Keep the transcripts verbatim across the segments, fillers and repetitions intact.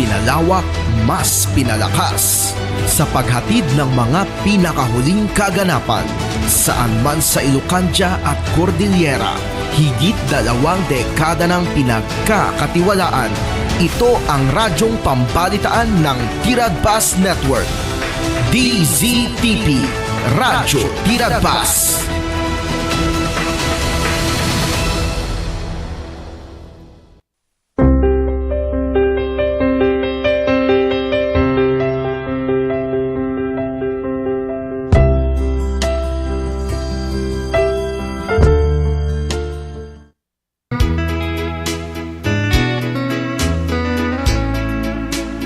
Nalawak, mas pinalakas. Sa paghatid ng mga pinakahuling kaganapan, saan man sa Ilocandia at Cordillera, higit dalawang dekada ng pinagkakatiwalaan. Ito ang radyong pambalitaan ng Tiradpas Network. D Z T P, Radyo Tiradpas.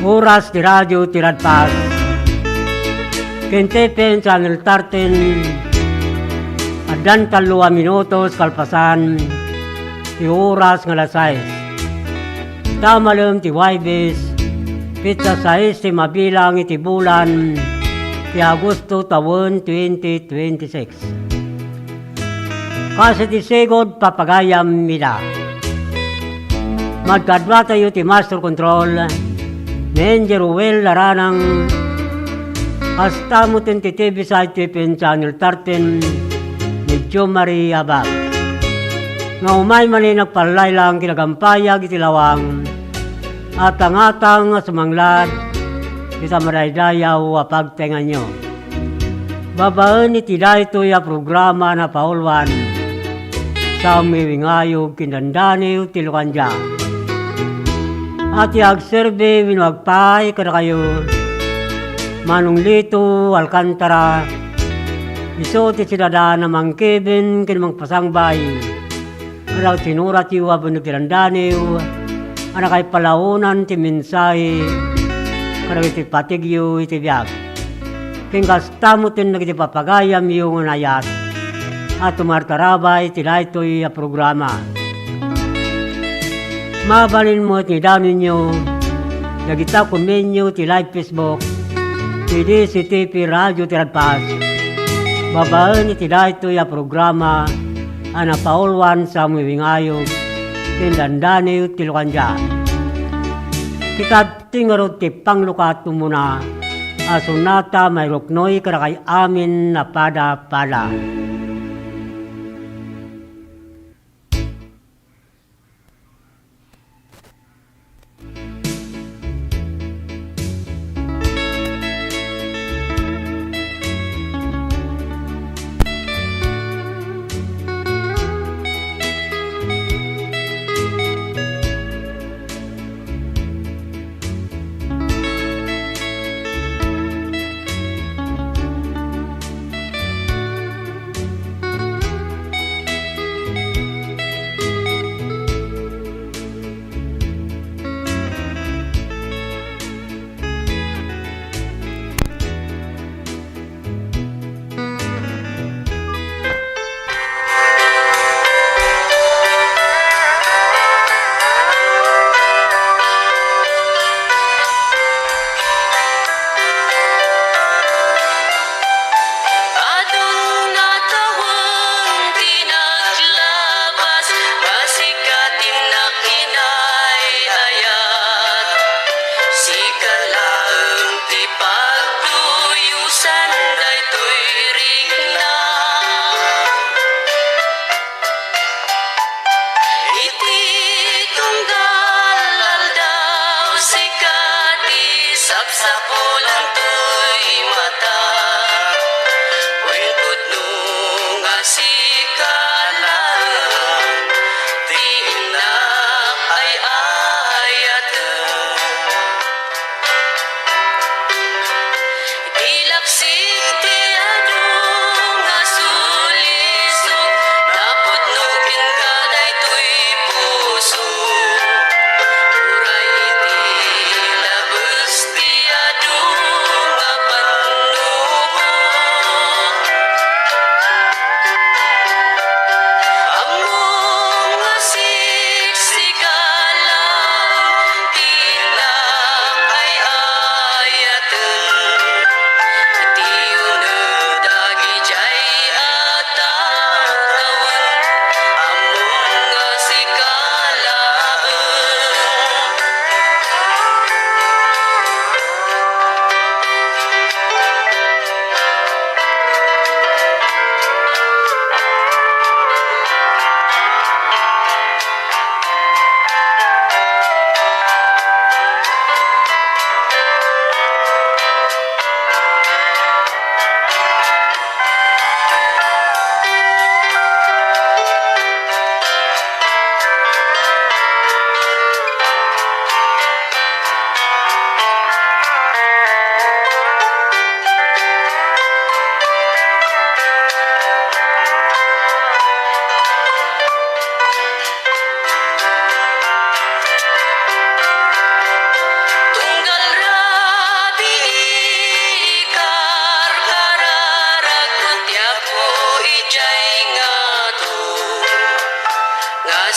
Oras ti radio ti Radpas. Ken T P N Channel thirteen, addan tallo a minutos kalpasan ti oras nga alas sais. Ta malem ti Huwebes, petsa sais ti mabilang iti bulan ti Agosto tawen twenty twenty-six. Kas iti sigud, papagayam ida. Madkaduatayo ti Master Control, ni Engineer Ruel Laranang, kasta met ti T V side T P N Channel thirteen, ni Jo Marie Abad. Nga umay manen agpallaylang kinagampayag iti lawang, atangatang a sumanglad ita madaydayaw a pagtengngaanyo. Babaen iti daytoy a programa a napauluan, Samuel Wingayog ken Dandaniw ti Lucandia. A ti agserbi wenno agpaay kadakayo, Manong Lito Alcantara, isu ti sidadan a mangkibin ken mangpasangbay kadagiti sinuratyo a benneg ti Dandaniw a nakaipalaonan ti mensahe kadagiti patigyo iti biag. Ken kasta met dagiti papagayamyo nga naayat a tumartarabay iti daytoy a programa. Mabalin met nga idanonyo dagita komenyo ti live Facebook ti D Z T P Radio Tiradpas babaen iti daytoy a programa a napauluan Samuel Wingayog ken Dandaniw ti Lucandia. Ti kadti ngarud ti panglukat umuna a sonata mairuknoy kadakay amin a pada-pada. Aduna tawen ti naglabas, nga sika ti nakinay-ayat. Sika laeng ti pagtuyosan daytoy rikna. Iti tunggal aldaw, sika ti sapsapulan toy mata. Wen pudno nga sika laeng ti innak ay-ayaten. Ilaksik ti adu nga sulisog, napudno kenka daytoy puso. Uray iti labes ti adu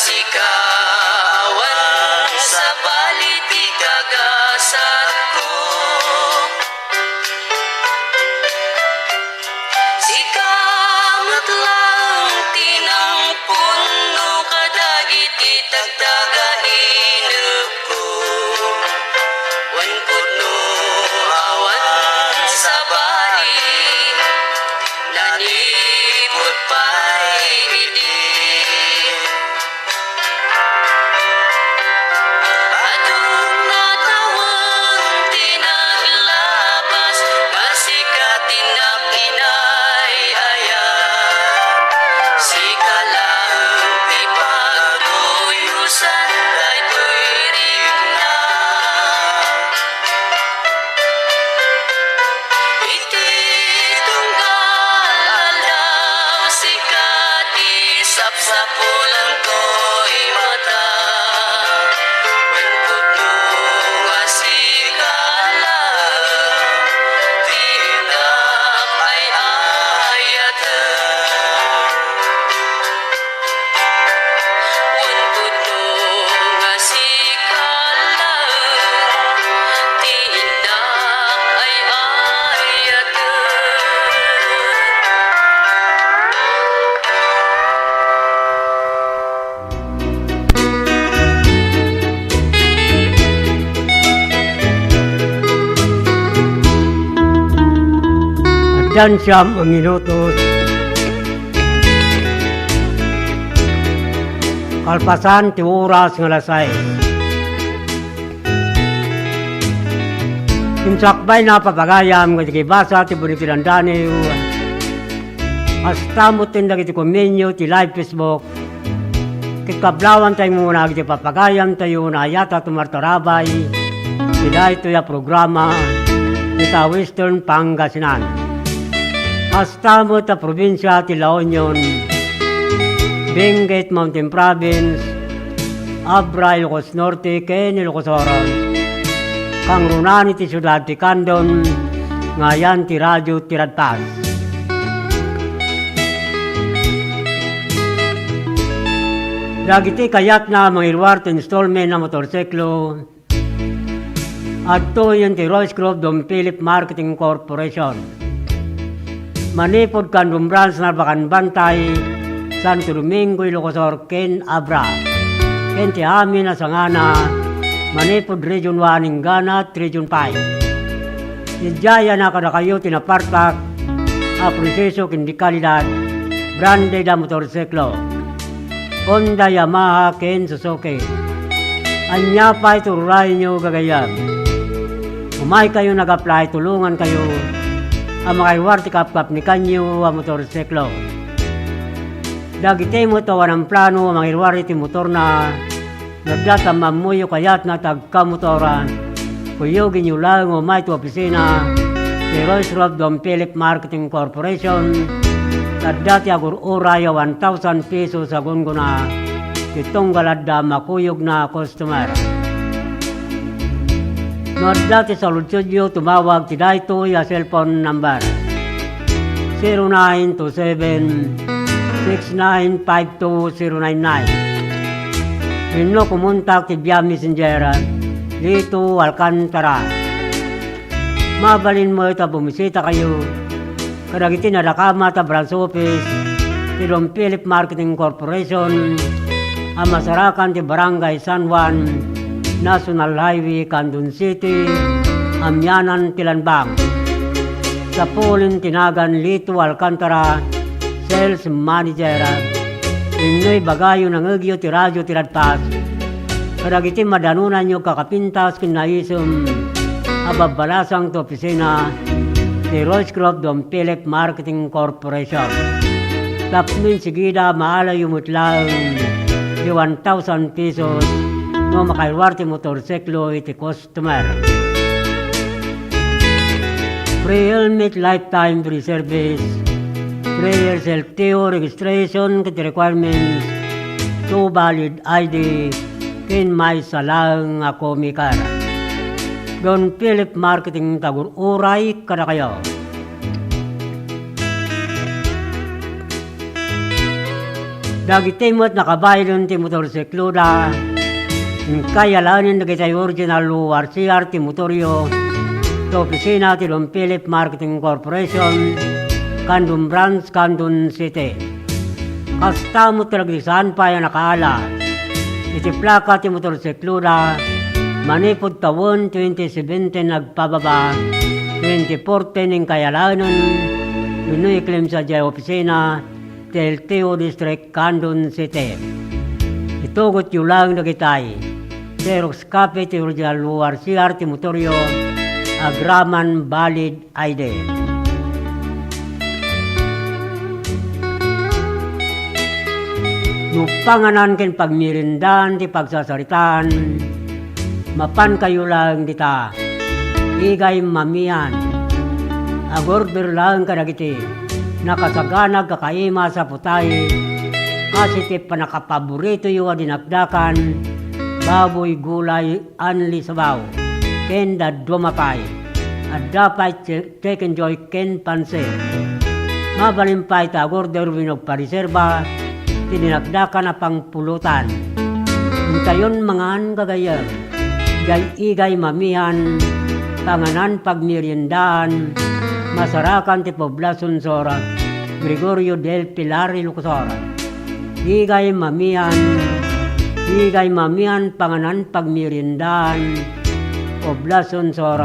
Sika awan sabali ti kagasatko. Sika met laeng ti nangpunno kadagiti tagtagainepko. Wen pudno awan sabali, nanipud pay idi. Adu nga tawen ti naglabas, nga sika ti nakinay-ayat. Sika laeng ti pagluyosan daytoy rikna. Iti tunggal aldaw, sika ti sapsapulangkoy mata. Wen pudno nga sika laeng ti inap-ay-ayaten. Wen pudno nga sika laeng ti innak ay-ayaten. Addan siam a minutos. Kalpasan ti oras nga alas sais. Insakbay na papagayam nga dagiti basa ti bulikilan daniw. Kasta met dagiti komenyo ti live Facebook. Ket kablawantay muna dagiti papagayamtayo nga ayat a tumartarabay iti daytoy a programa ita Western Pangasinan. Kasta met a probinsia ti La Union, Benguet Mountain Province, Abra, Ilocos Norte, ken Ilocos Sur, kangrunaan iti siudad ti Candon, nga ayan ti Radio Tiradpas. Dagiti kayatna a mangiruar ti installment a motorsiklo, adtoyen ti Royce Group Don Philip Marketing Corporation. Manipud Candon Branch, Narbacan Bantay, Santo Domingo, Ilocos Sur, ken Abra. Ken ti amin a sangana, manipud Region one inggana Region five. Idiay a kadakayo ti napartak a proseso ken di kalidad, branded a motorsiklo. Honda, Yamaha, ken Suzuki. Ania pay ti urayonyo, gagayyem? Umaykayo nag-apply, tulongankayo a makairuar ti kapkapnikanyo a motorsiklo. Dagiti met awan plano a mangiruar iti motorna, no adda ta ammoyo kayatna ti agkamotor, kuyogenyo laeng umay ti opisina ti Royce Group Don Philip Marketing Corporation, ta adda ti agur-uray a one thousand pesos a gunggona ti tunggal adda makuyogna a customer. No adda ti saludsodyo, tumawag ti daytoy a cellphone number, zero nine two seven, six nine five two zero nine nine. Wenno kumontak ti via Messenger, Lito Alcantara. Mabalin met a bumisitakayo kadagiti nadakamat a branch office ti Don Philip Marketing Corporation a masarakan ti Barangay San Juan, National Highway, Candon City, amianan ti Lanbang. Sapulen ti nagan Lito Alcantara, Sales Manager. Wenno ibagayo, nangngegyo ti Radio Tiradpas kadagiti madanonanyo a kakapintas ken naisem a babbalasang ti opisina ti Royce Group Don Philip Marketing Corporation. Tapno insigida, maalayo met laeng ti one thousand pesos no makairuar ti motorsiklo iti customer. Free helmet, lifetime free service, free years L T O registration ket requirements, two valid I D, ken maysa laeng a comicar. Don Philip Marketing, tagur-uray kadakayo. Dagiti met nakabaylen ti motorsikloda, inkay alaenen dagiti original O R C R ti motoryo, ti opisina ti Don Philip Marketing Corporation, Candon Branch, Candon City. Kasta met dagiti saan pay a nakaala iti plaka ti motorsikloda, manipud tawen twenty seventeen agpababa, twenty fourteen inkay alaenen wenno iklimsa diay opisina ti L T O District, Candon City. Itugotyo laeng dagitay. Xerox copy ti original O R C R ti motoryo, agraman valid I D. No panganan ken pagmeriendaan ti pagsasaritaan, mapankayo laeng dita. Igay mamian. Agorder laeng kadagiti nakasagana a kakaima a saputay, kas iti pannakapaboritoyo a dinakdakan, baboy, gulay, unli sabaw, ken dadduma pay. Adda pay chi-, chicken joy ken pansit. Mabalin pay ta agorder wenno agpareserba ti dinakdakan a pangpulutan. Intayon mangan, gagayyem. Diay Igay Mamian, panganan pagmeriendaan, masarakan ti Poblacion Sur, Gregorio del Pilar, Ilocos Sur. Igay Mamian, Igay Mamian, panganan pagmeriendaan, Poblacion Sur,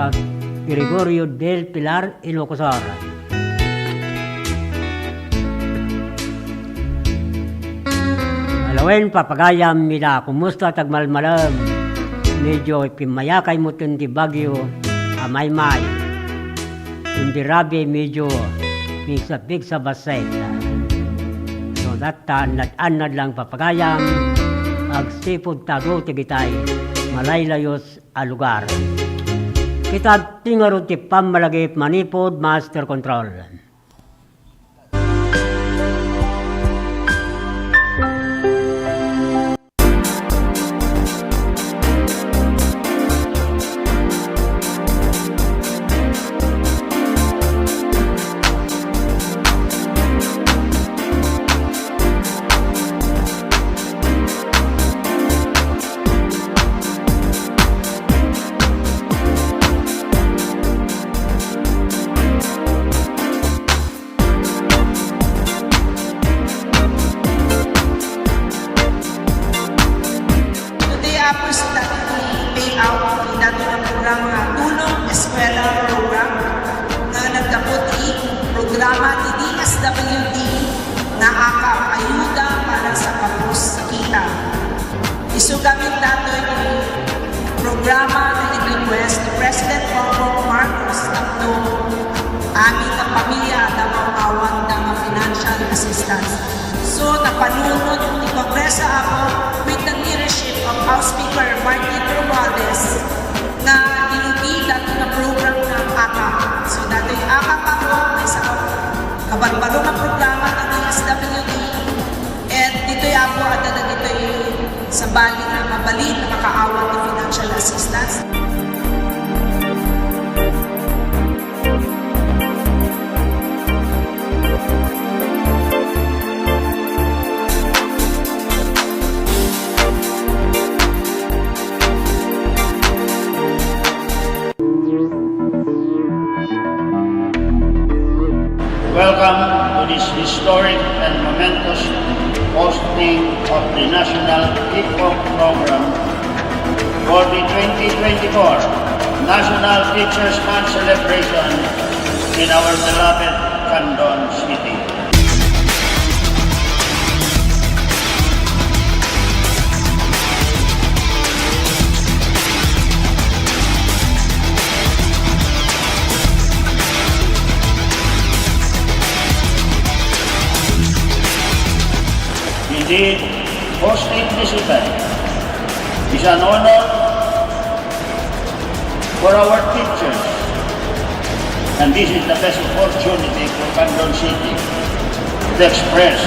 Gregorio del Pilar, Ilocos Sur. Alawen, papagayam, Mida, kumusta ti agmalmalem? Medyo pimmayakay met ti bagyo a Maymay. Ken ti rabi, medyo pigsa-pigsa bassit. So, datta, annad-annad lang papagayam, agsipud ta adu dagitay malaylayos a lugar. Kita ti ngarud ti pammalagip manipud master control. Today, Apo, is dati ti payout ti dati nga programa nga Tulong Eskwela Program nga naggapu ti programa ti D S W D nga AKAP, Ayuda para sa Kapos sa Kita. Isu gamin datoy ti programa nga in-request ni President Bongbong Marcos tapno amin nga pamilya adda maawatda nga financial assistance. So, napanunot ti Kongreso, Apo, with the leadership of House Speaker Martin Romualdez, nga ilugi datoy nga program nga AKAP. So, datoy AKAP, Apo, maysa nga kabarbaro nga programa nga D S W D. Ket ditoy, Apo, adda dagitoy sabali nga mabalin a makaawat ti financial assistance. Welcome to this historic and momentous hosting of the National Kickbox Program for the twenty twenty-four National Teachers' Month celebration in our beloved Candon City. Indeed, hosting this event is an honor for our teachers, and this is the best opportunity for Candon City to express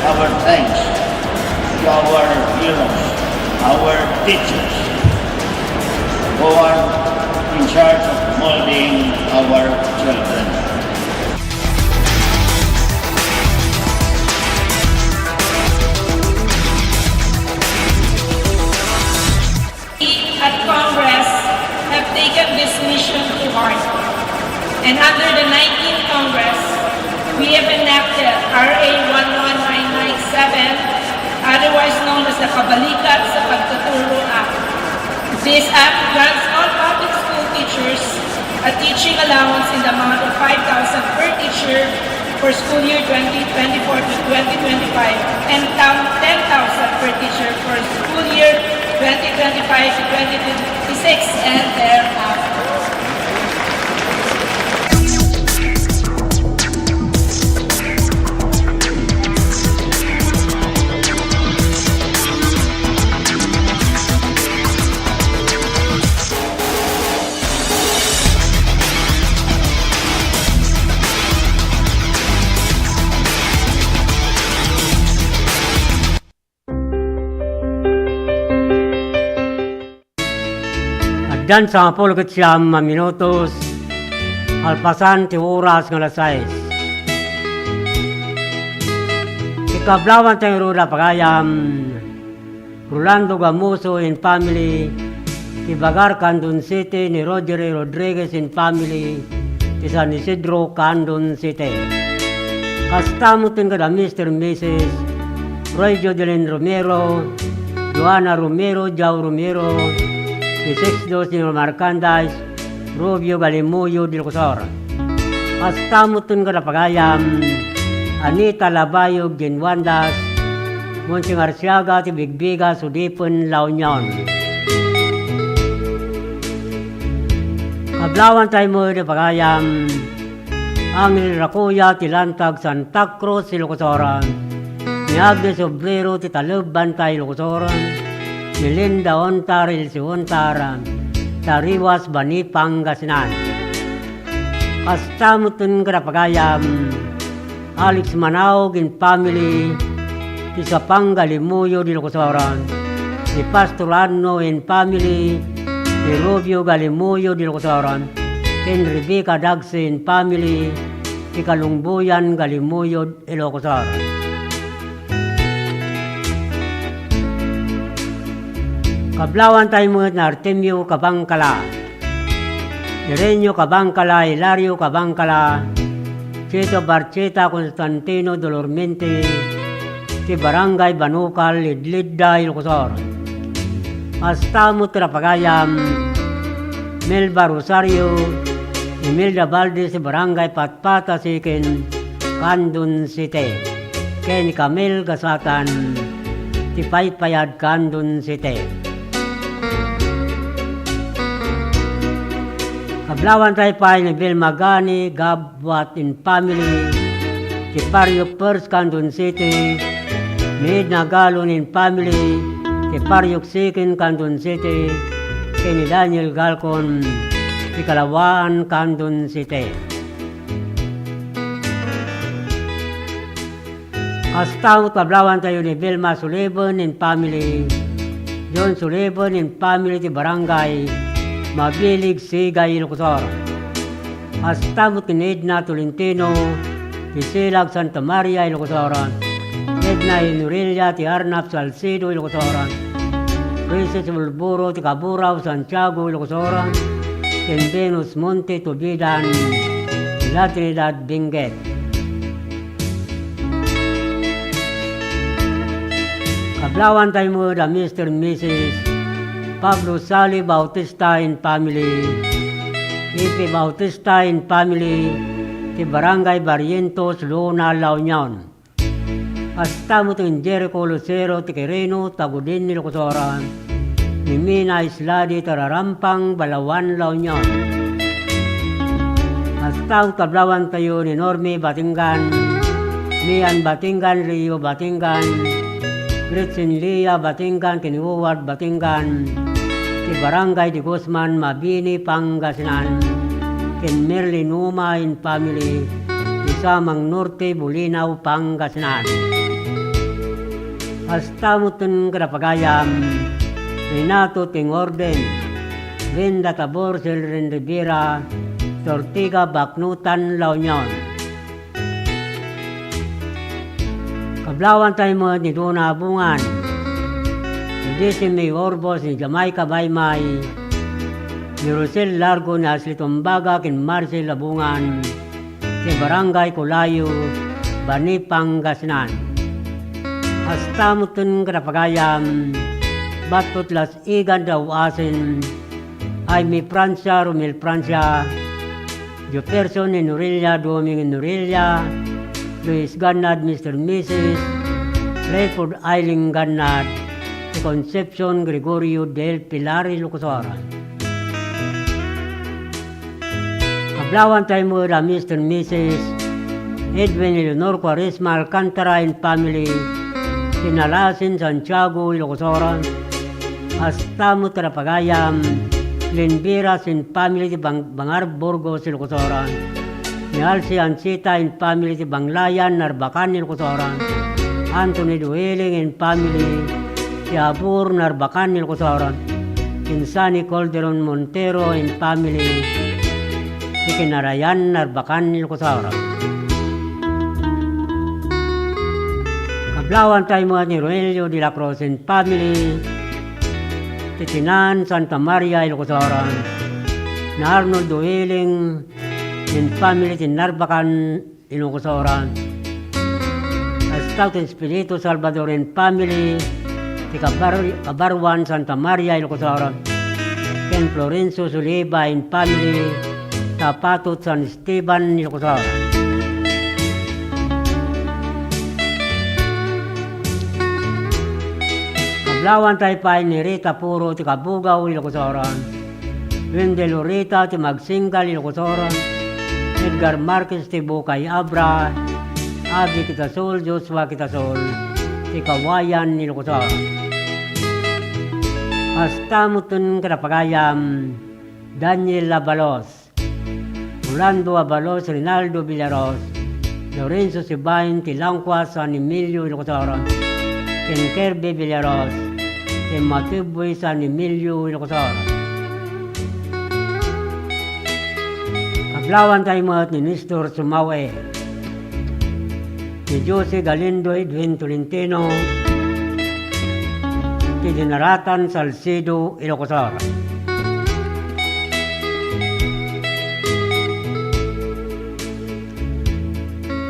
our thanks to our heroes, our teachers, who are in charge of molding our children. this mission to heart. And under the nineteenth Congress, we have enacted R A one one nine nine seven, otherwise known as the Kabalikat sa Pagtuturo Act. This act grants all public school teachers a teaching allowance in the amount of five thousand per teacher for school year twenty twenty-four to twenty twenty-five and tam-, ten thousand per teacher for school year twenty twenty-five to twenty twenty-six and thereafter. Addan sangapulo ket siam a minutos, kalpasan ti oras nga alas sais. Ti kablawanta ngarud a pagayam, Rolando Gamuso and family, ti Bagar, Candon City, ni Roger A. Rodriguez and family, ti San Isidro, Candon City. Kasta met ken kada Mister and Missus Roy Jodelin Romero, Joanna Romero, Jao Romero, ti Sixth Dos ni Marcandas, Rubio Galimuyo de Locosor. Kasta met ken kada pagayam, Anita Labayog, Jane Wandas, Monsing Arsiaga ti Bigbiga, Sudipen, La Union. Kablawantay met a pagayam, Angel Racoya ti Lantag, Santa Cruz, Ilocos Sur, ni Agnes Obrero ti Taleb, Bantay, Ilocos Sur, ni Linda Ontar, Ilse Ontar, Tariwas, Bani, Pangasinan. Kasta met ken kada pagayam, Alex Manaog and family, ti Sapanga Limuyo de Locosor, ni Pastor Anno and family, ni Rubio Galimuyo de Locosor, ken Rebecca Dagse and family, ti Kalungboyan Galimuyo, Ilocos Sur. Kablawantay met ni Artemio Cabangcala, Irenio Cabangcala, Hilario Cabangcala, Chito Barcheta, Constantino Dolormente, ti Barangay Banukal, Lidlidda, Ilocos Sur. Kasta met ti pagayam, Melba Rosario, Imelda Valdez, Barangay Patpata, Siken, Candon City, ken Camel Gasatan, ti Paypayad, Candon City. Kablawantay pay ni Vilma Gani, Gab-, Buat and family, ti Barrio First, Candon City, ni Edna Galon and family, ti Barrio Siken, Candon City, ken ni Daniel Galcon, ti Kalawaan, Candon City. Kasta met kablawantay ni Vilma Sullivan and family, John Sullivan and family ti Barangay Mabilig, Sigay, Ilocos Sur. Kasta met ni Edna Tolentino ti Silag, Santa Maria, Ilocos Sur, Edna Enorelia ti Arnap, Salcedo, Ilocos Sur, Princess Bulburo ti Kaburao, Santiago, Ilocos Sur, ken Venus Monte, Tubidan, La Trinidad, Benguet. Kablawantay met a Mister and Missus Pablo Sali Bautista and family, Pepe Bautista and family, ti Barangay Barrientos, Luna, La Union. Kasta met ni Jericho Lucero ti Quirino, Tagudin, Ilocos Sur, ni Mina Isladi ti Rarampang, Balaoan, La Union. Kasta met kablawantayo ni Normi Batingan, Mian Batingan, Rio Batingan, Gretchen Lia Batingan, ken Howard Batingan, ti Barangay de Guzman, Mabini, Pangasinan, ken Merlin Uma and family, ti Samang Norte, Bolinao, Pangasinan. Kasta met ken kada pagayam, Renato Tingorden, Brenda Tabor, Selren Rivera, Ortiga, Bacnotan, La Union. Kablawantay met ni Dona Abungan, ni Desi May Orbos, ni Jamaica Baymay, ni Rosel Largo ni Ashley Tumbaga ken Marcel Labungan, ti Barangay Colayo, Bani, Pangasinan. Kasta metten kadapagayam, batok Las Igan da Uasin, Jaime Francia, Romel Francia, Jefferson Enorilia, Doming Enorilia, Luis Gannad, Mister Missus Rayford Eiling Gannad, ti Concepcion Gregorio del Pilar, Ilocos Oras. Kablawanta met a Mister Missus Edwin Eleanor Cuaresma Alcantara and family, ti Nalasin, Santiago, Ilocos Oras. Kasta met kadapagayam, Linbiras and family, ti Bang-, Bangar, Burgos, Ilocos Oras. Ni Alci Anchita and family, ti Banglayan, Narbacan, Ilocos Oras. Anthony Dueling and family, ti Abur, Narbacan, Ilocos Oras. Ken Sunny Calderon Montero and family, ti Kinarayan, Narbacan, Ilocos Oras. Kablawanta met ni Rogelio de la Cruz and family, ti Tinan, Santa Maria, Ilocos Oras. Ni Arnold Dueling and family, ti Narbacan, Ilocos Oras. Kasta ti Espiritu Salvador and family, ti Kabar-, Kabaruan, Santa Maria, Ilocos Oras. Ken Florencio Soliva and family, Tapatot, San Esteban, Ilocos Oras. Kablawanta pay ni Rita Puro, ti Cabugao, Ilocos Oras. Wendell Urita, ti Magsinggal, Ilocos Oras. Edgar Marquez, ti Bukay Abra. Abby Quitasol, Joshua Quitasol, ti Kawayan, Ilocos Oras. Kasta metten kadapagayam, Daniel Abalos, Rolando Abalos, Rinaldo Villaros, Lorenzo Sibain, ti Langkua, San Emilio, Ilocos Oras, ken Kirby Villaros, ti Matibui, San Emilio, Ilocos Oras. Kablawanta met ni Nestor Sumawe, ni Jose Galindo, Edwin Tolentino, ti Dinaratan, Salcedo, Ilocos Oras.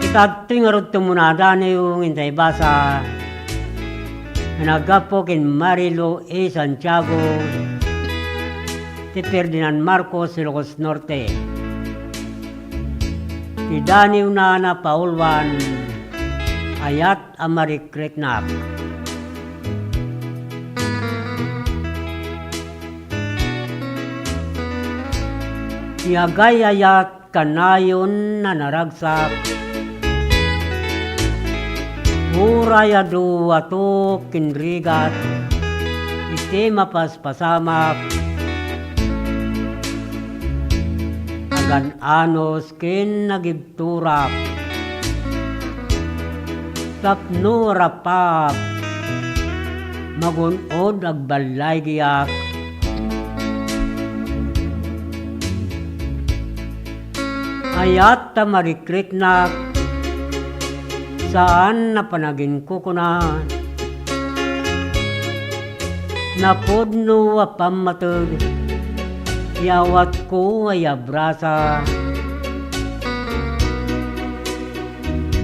Ita ti ngarud ti munadaniw nga intay basa, nga naggapu ken Marilu A. Santiago, ti Ferdinand Marcos, Ilocos Norte. Ti daniwna a napauluan, Ayat a Marikriknak. Ti agay-ayat kanayon a naragsak, uray adu a tuk ken rigat iti mapaspasamak, agan-anos ken agibturak. Tapno arapap, magun-od agballaygiak. Ayat a marikriknak, saan a panaginkukuna. Napudno a pammateg ti awatko a yabrasa.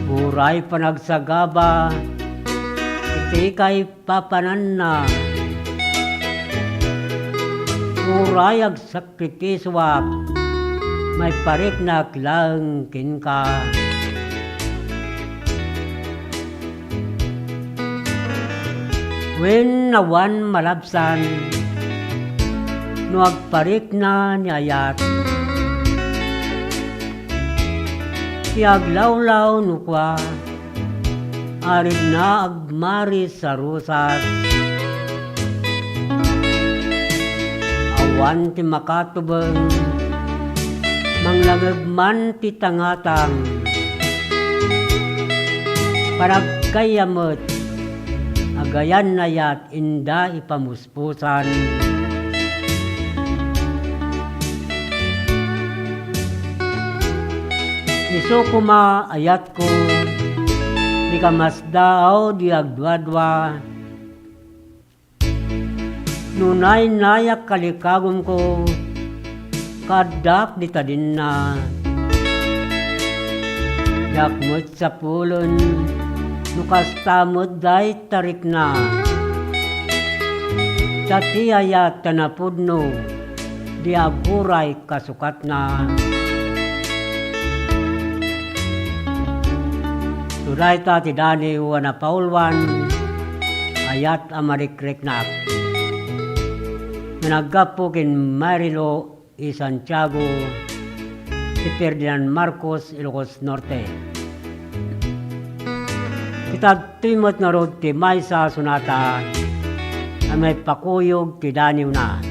Uray panagsagaba iti kaipapananna. Uray agsakripisoak, maipariknak laeng kenka. Wen, awan malabsan no agparikna ni Ayat. Ti aglawlaw no kua, aridna agmaris a rusas. Awan ti makatubeng, manglangeb man ti tangatang. Panagkayam met, agayan ni Ayat inda ipamuspusan. Isu koma, Ayatko, ti kamasdaaw di agduadua. No naynay a kalikagumko, Kaaddak dita dinna. Diak met sapulen no kasta met dayta rikna. Ta ti ayat ta napudno, di aguray kasukatna. Isu dayta ti daniw a napaulwan, ayat a marikriknak. Nga naggapu ken Mary Lou y Santiago, ni Ferdinand Marcos, Ilocos Norte. Kitadtoy met ngarud ti maysa a sonata a maipakuyog ti daniwna.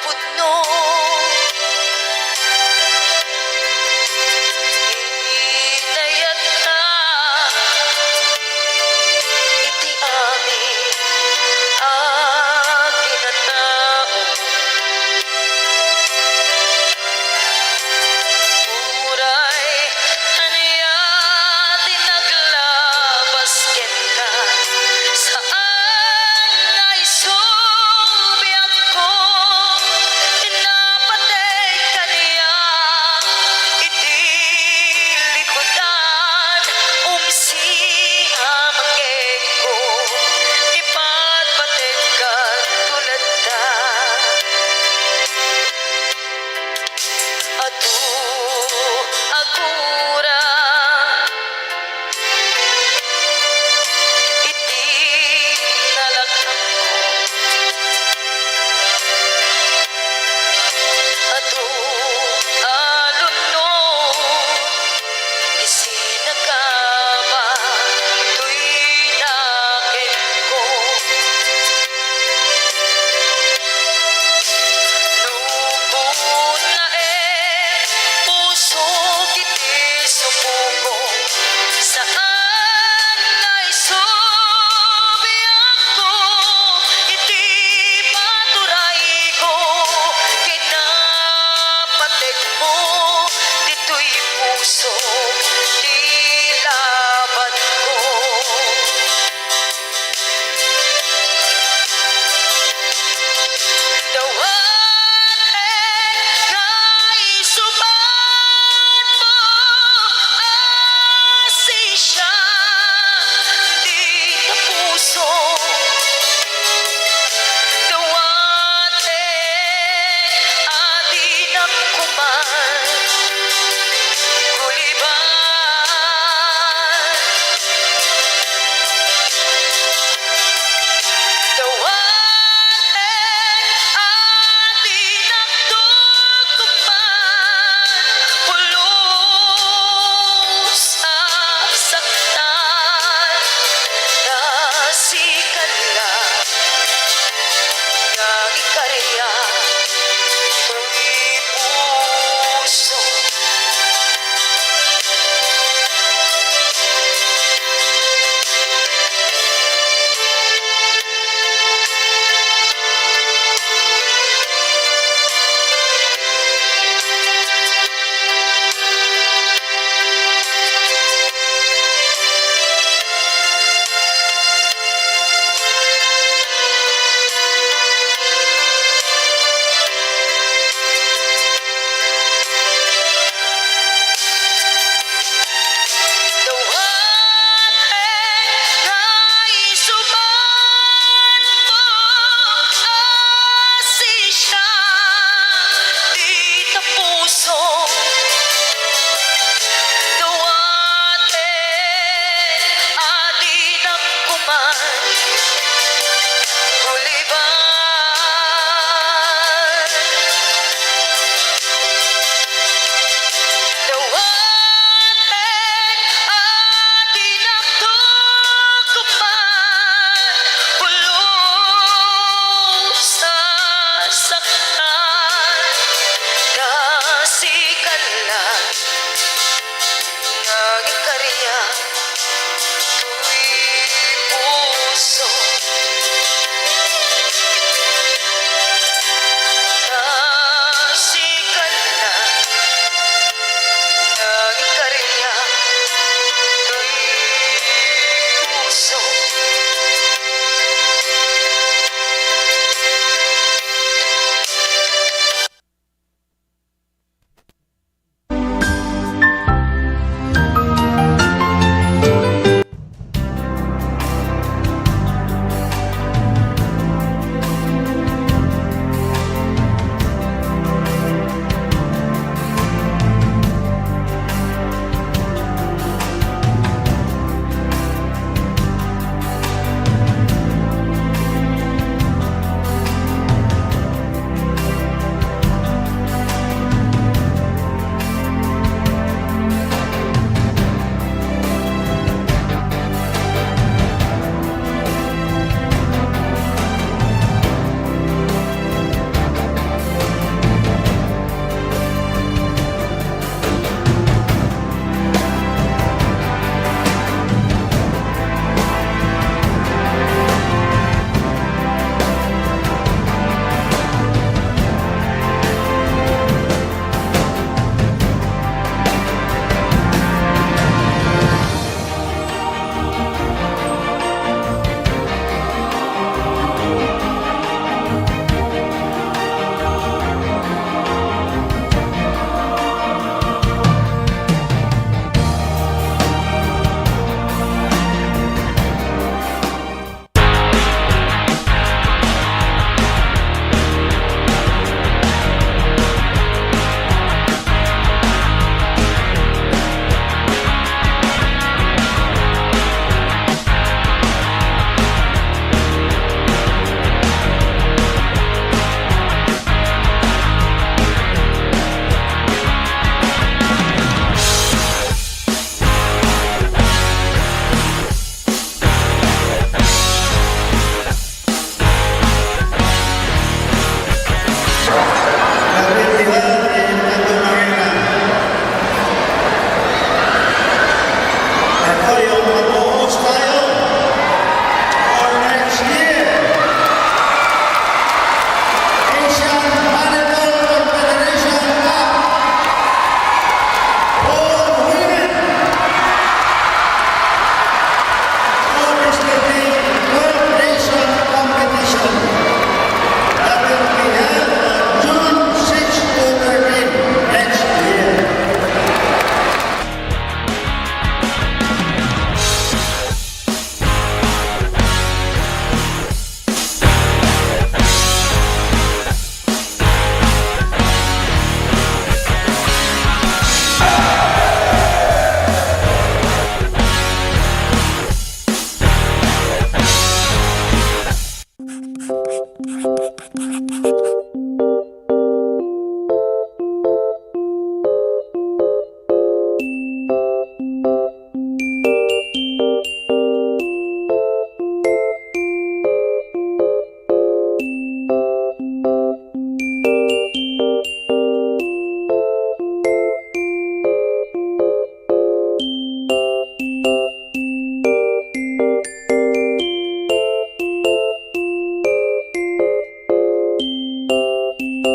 pudno. Inayatka iti amin a kinatao. Uray ania ti naglabas kenka, saan nga isu biagko ti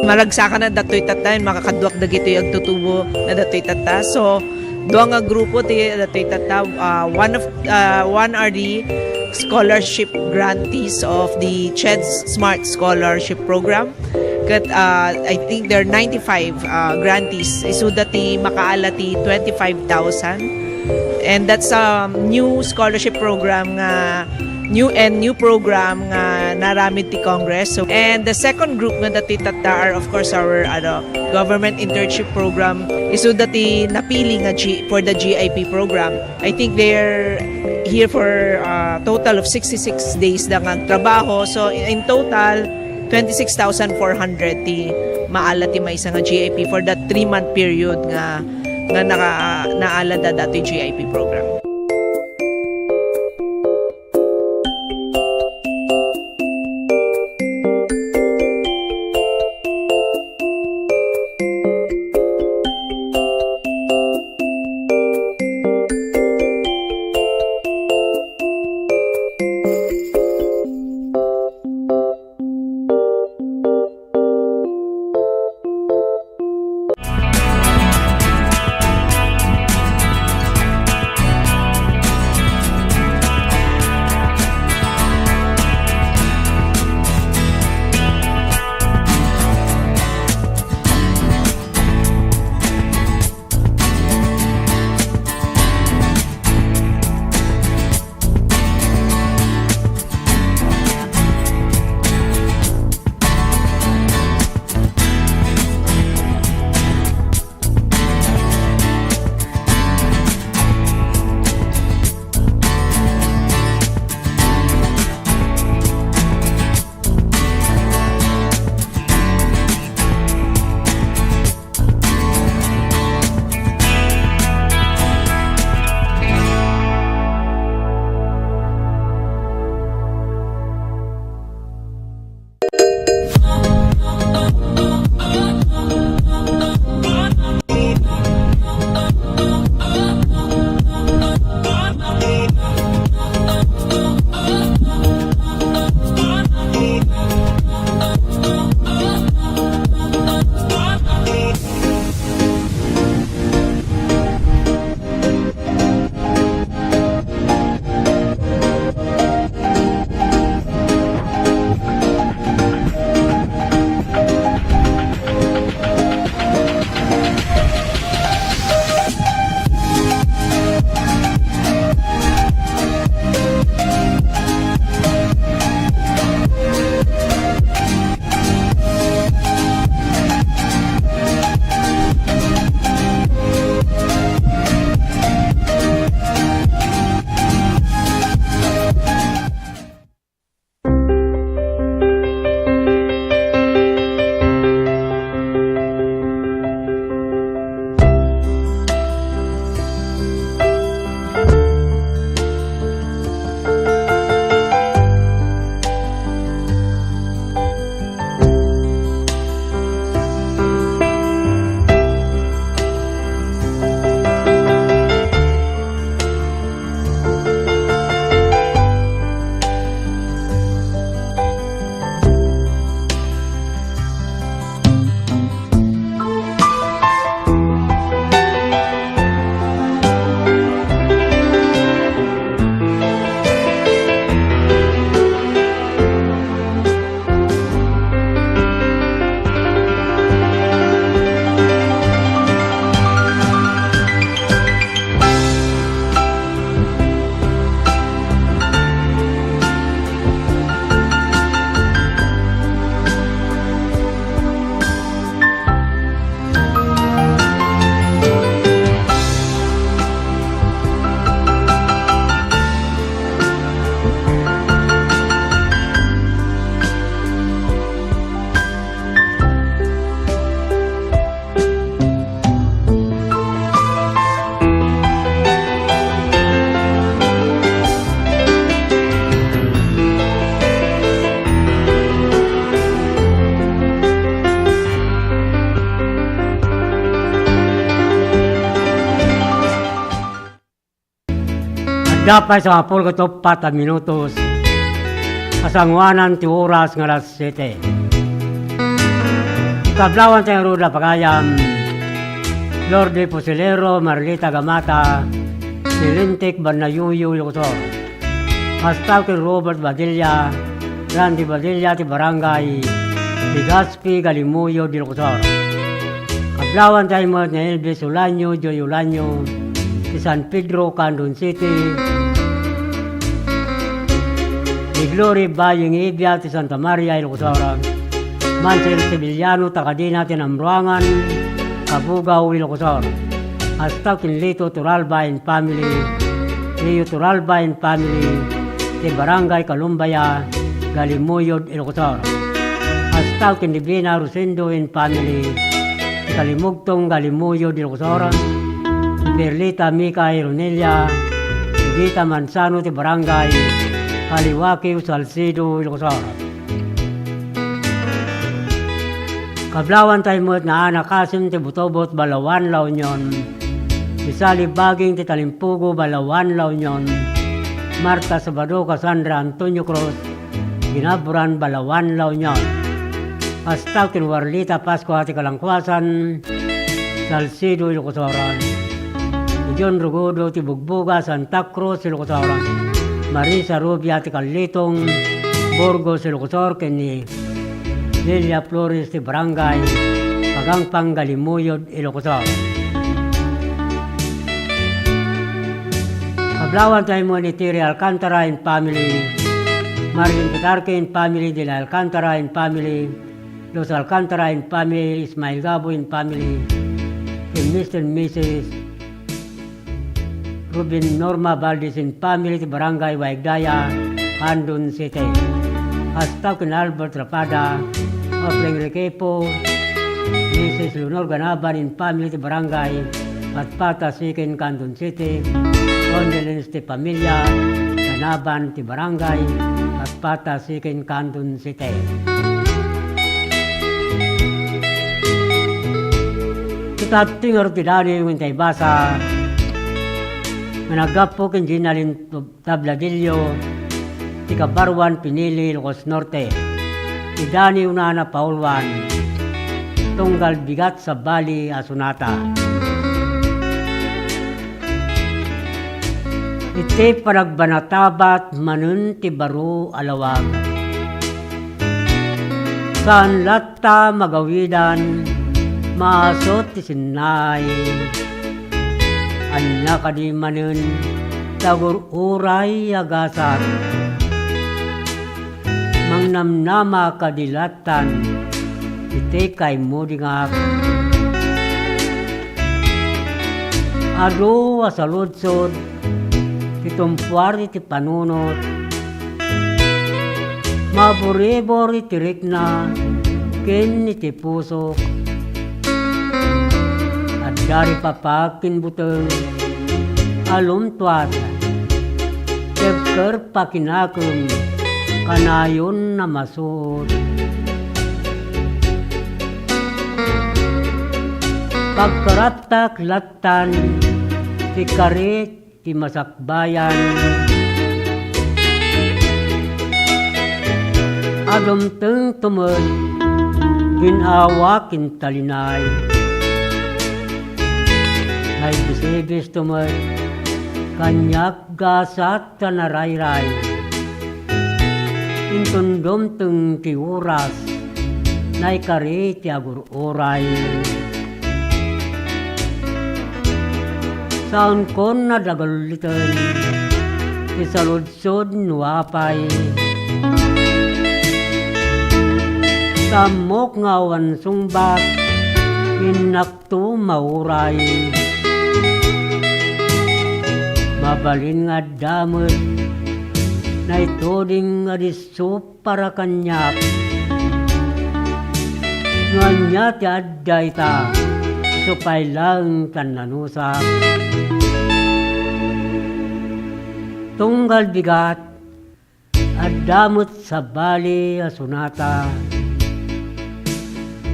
Maragsakan a datoy tatta, makakaduak dagitoy agtutubo na datoy tatta. So, dua nga grupo ti datoy tatta. Uh, one of uh, one are the scholarship grantees of the CHED Smart Scholarship Program. Ket uh, I think there are ninety-five uh, grantees. Isuda ti makaala ti twenty-five thousand. And that's a new scholarship program nga new and new program nga naramid ti Congress. So, and the second group nga dati tatta are, of course, our ano, government internship program. Isuda ti napili nga G, for the G I P program. I think they're here for a total of sixty-six days da nga agtrabaho. So, in total, twenty-six thousand four hundred ti maala ti maysa nga G I P for that three-month period nga nga naka, naalada dati G I P program. Adda pay sangapulo ket uppat a minutos a sanguanan ti oras nga alas siete. Kablawan tayo ngarud a pagayam, Lordy Pusilero, Marlita Gamata, ti Lintik Banayuyo, Ilocosor. Kasta ken Robert Badilla, Randy Badilla ti Barangay Legazpi, Galimuyod, Ilocosor. Kablawan tayo met ni Elvis Ulanio, Joy Ulanio, ti San Pedro, Candon City, ni Glory Baying Ibia ti Santa Maria, Ilocosor, Mansel Sevillano, taga dina ti Namruangan, Cabugao, Ilocosor. Kasta ken Lito Turalba and family, Leo Turalba and family, ti Barangay Kalumbaya, Galimuyod, Ilocosor. Kasta ken Divina Rosendo and family, ti Kalimugtong, Galimuyod, Ilocosor. Perlita Mika Ironelia, Rita Manzano ti Barangay Kaliwakio, Salcedo, Ilocosor. Kablawan tayo met ni Ana Kasim ti Butobot, Balaoan, La Union. Ni Sally Baging ti Talimpugo, Balaoan, La Union. Marta Sabado, Cassandra Antonio Cruz, Ginaburan, Balaoan, La Union. Kasta ken Warlita Pascua ti Kalangkuasan, Salcedo, Ilocos Sur. Ni John Rugodo ti Bugbuga, Santa Cruz, Ilocos Sur. Marisa Rubia ti Kalitong, Burgos, Ilocos Sur, ken ni Lilia Flores ti Barangay Pagangpang, Galimuyod, Ilocos Sur. Kablawan tayo mo ni Terry Alcantara and family, Marvin Petarque and family, Dela Alcantara and family, Los Alcantara and family, Ismael Gabo and family, ken Mister and Missus Ruben Norma Valdez and family ti Barangay Waigdaya, Candon City. Kasta ken Albert Rapada, April Requepo, Missus Leonor Ganaban and family ti Barangay Patpata Second, Candon City. Condolence ti pamilya Ganaban ti Barangay Patpata Second, Candon City. Ita ti ngarud ti Daniel nga intay basa nga naggapu ken Gina Lin Tabladillo ti Kabaruan, Pinili, Ilocos Norte. Ida ni Unana Pauluan, tunggal bigat sabali a sonata. Iti panagbanatabat manen ti baro a lawag. Saan latta magawidan, maasut ti sinnay. Ania kadi manen ti agur-uray a gasat? Mangnamnama kadi lattan iti kaimudingak? Adu a saludsod ti tumpuar iti panunot. Maburibor iti rikna ken iti pusok. Adda ripapak ken buteng a lumtuat. Tebker pakinakem kanayon a masuot. Pagkaraptak lattan ti karit ti masakbayan. Adumteng tumed gin-awa ken talinay. Naibisibis tumed kaniak gasat ta narayray. Inton dumteng ti oras, naikari ti agur-uray. Saankon a daguliten ti saludsod no apay. Sammok nga awan sungbat, innak to mauray. Mabalin nga adda met naituding a disso para kaniak. No ania ti adda ita, isu pay laeng ti annanusak. Tunggal bigat, adda met sabali a sonata.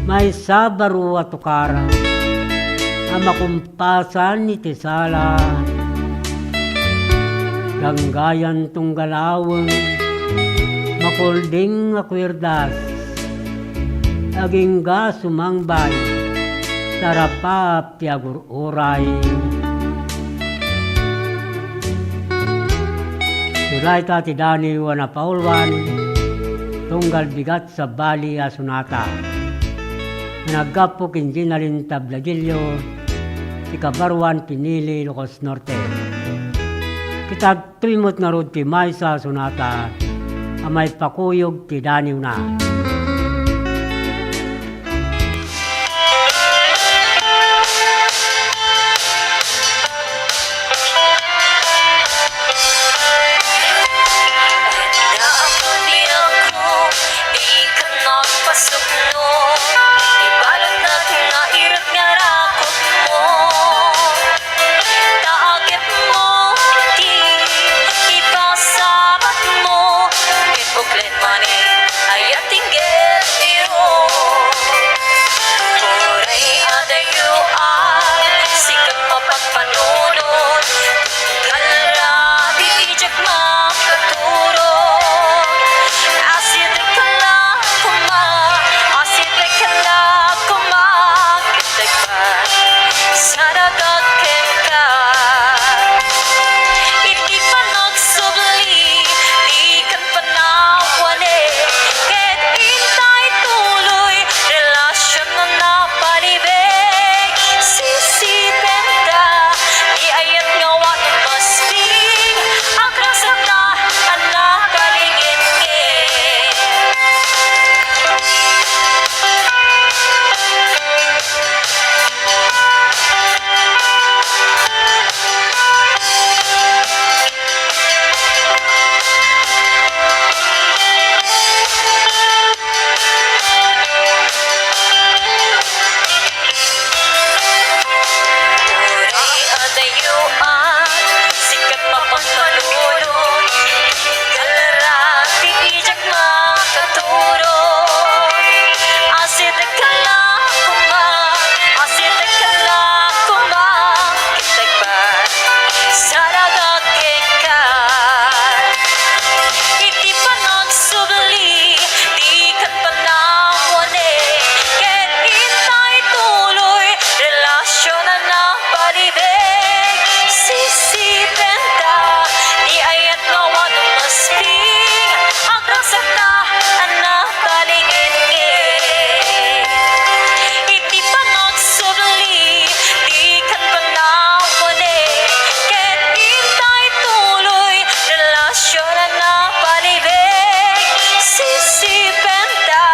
Maysa baro a tukar a makumpasan iti sala. Ganggayan tunggal aweng, makulding a kuerdas. Agingga sumangbay, tarapap ti agur-uray. Dayta ti Daniw a napauluan, tunggal bigat sabali a sonata. Naggapu ken Gina Lintab Ladillo, ti kabaruan pinili Ilocos Norte. Kitadtoy met ngarud ti maysa a sonata a maipakuyog ti daniwna. Naabuti ako, di ka nagpasukno. Ibalud na nga irap nga rakot mo. Ta agep mo ti ipasabat mo. Ket uklen manen, ayat inggir tiro. Uray adayo a sika mapagpanunot. Kalra ti idiak makaturo. Asideg la koma, asideg la koma, ket agparsaragak kenka. Iti panagsubli, dikan panawanen, ket intay tuloy, relasion a napalibeg. Sisipenta, ni ayat nga awan masbing, agrasekta a natalingenngen. Uray adayo a sika mapagpanunot, kalra ti idiak makaturo. Asideg la koma, asideg la koma, ket agparsaragak kenka. Iti panagsubli, dikan panawanen, ket intay tuloy, relasion a napalibeg. Sisipenta, ni ayat nga awan masbing, agrasekta a natalingenngen. Iti panagsubli, dikan panawanen, ket intay tuloy, relasion a napalibeg. Sisipenta,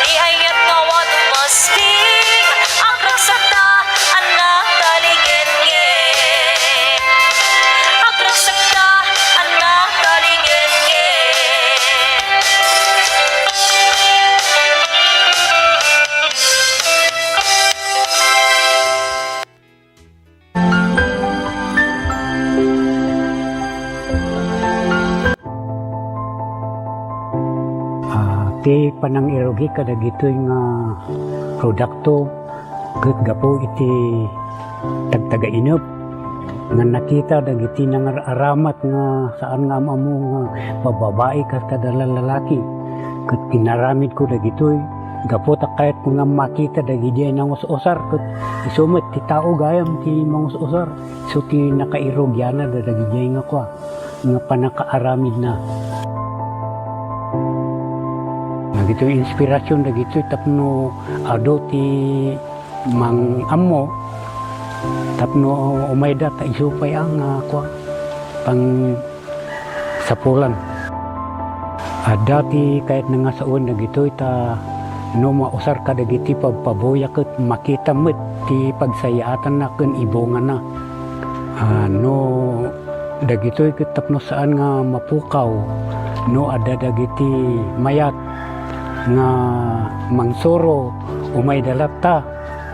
ni ayat nga awan masbing, agrasekta a natalingenngen. Agrasekta a natalingenngen. Ah, ti panangirugi kadagitoy nga produkto ket gapu iti tagtagainep nga nakita dagiti nangar-aramat nga saan nga am-ammo nga babbabai kas kada lalaki. Ket inaramidko dagitoy gapu ta kayatko nga makita dagidiay nangus-usar, ket isu met ti tao gayam ti mangus-usar. Isu ti nakairugianna dagiti nga kua, nga pannakaaramidna. Dagitoy inspirasyon dagitoy tapno adu ti mang-ammo, tapno umayda ta isu pay a nga kua, pang sapulan. Adda ti kayatna nga sawen dagitoy ta no mausar kadagiti pabpabuya ket makita met ti pagsayaatanna ken ibungana. Ah, no dagitoy ket tapno saan nga mapukaw, no adda dagiti mayat nga mangsuro, umayda latta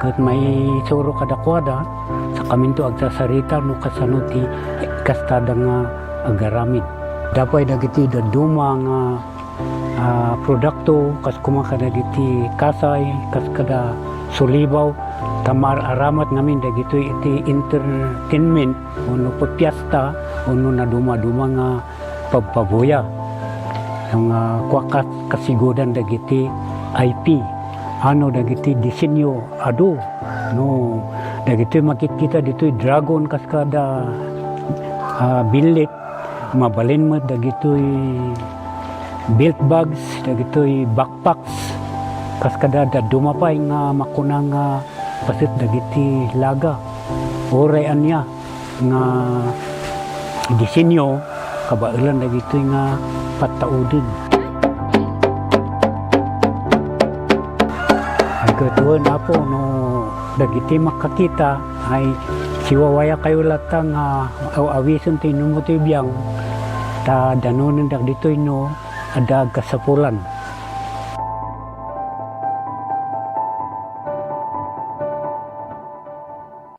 ket maisuro kadakuada, sakaminto agsasarita no kasano ti kastada nga agaramid. Adda pay dagiti dadduma nga, ah, produkto, kas koma kadagiti kasay, kas kada sulibaw, ta maar-aramat ngamin dagitoy iti entertainment, wenno piesta, wenno nadumaduma nga pabpabuya. Nga kua kas-, kasigudan dagiti I P, Ano dagiti disenyo? Adu, no, dagitoy makitkita ditoy dragon kas kada, ah, billit, mabalin met dagitoy belt bags, dagitoy backpacks, kas kada dadduma pay nga makuna nga paset dagiti laga. Uray ania nga disenyo, kabaelan dagitoy nga pattauden. Agkatuon, Apo, no dagiti makakita ay siwawayakayo latta nga aw-awisen ti inummo ti biang, ta danonen dagitoy no adda agkasapulan.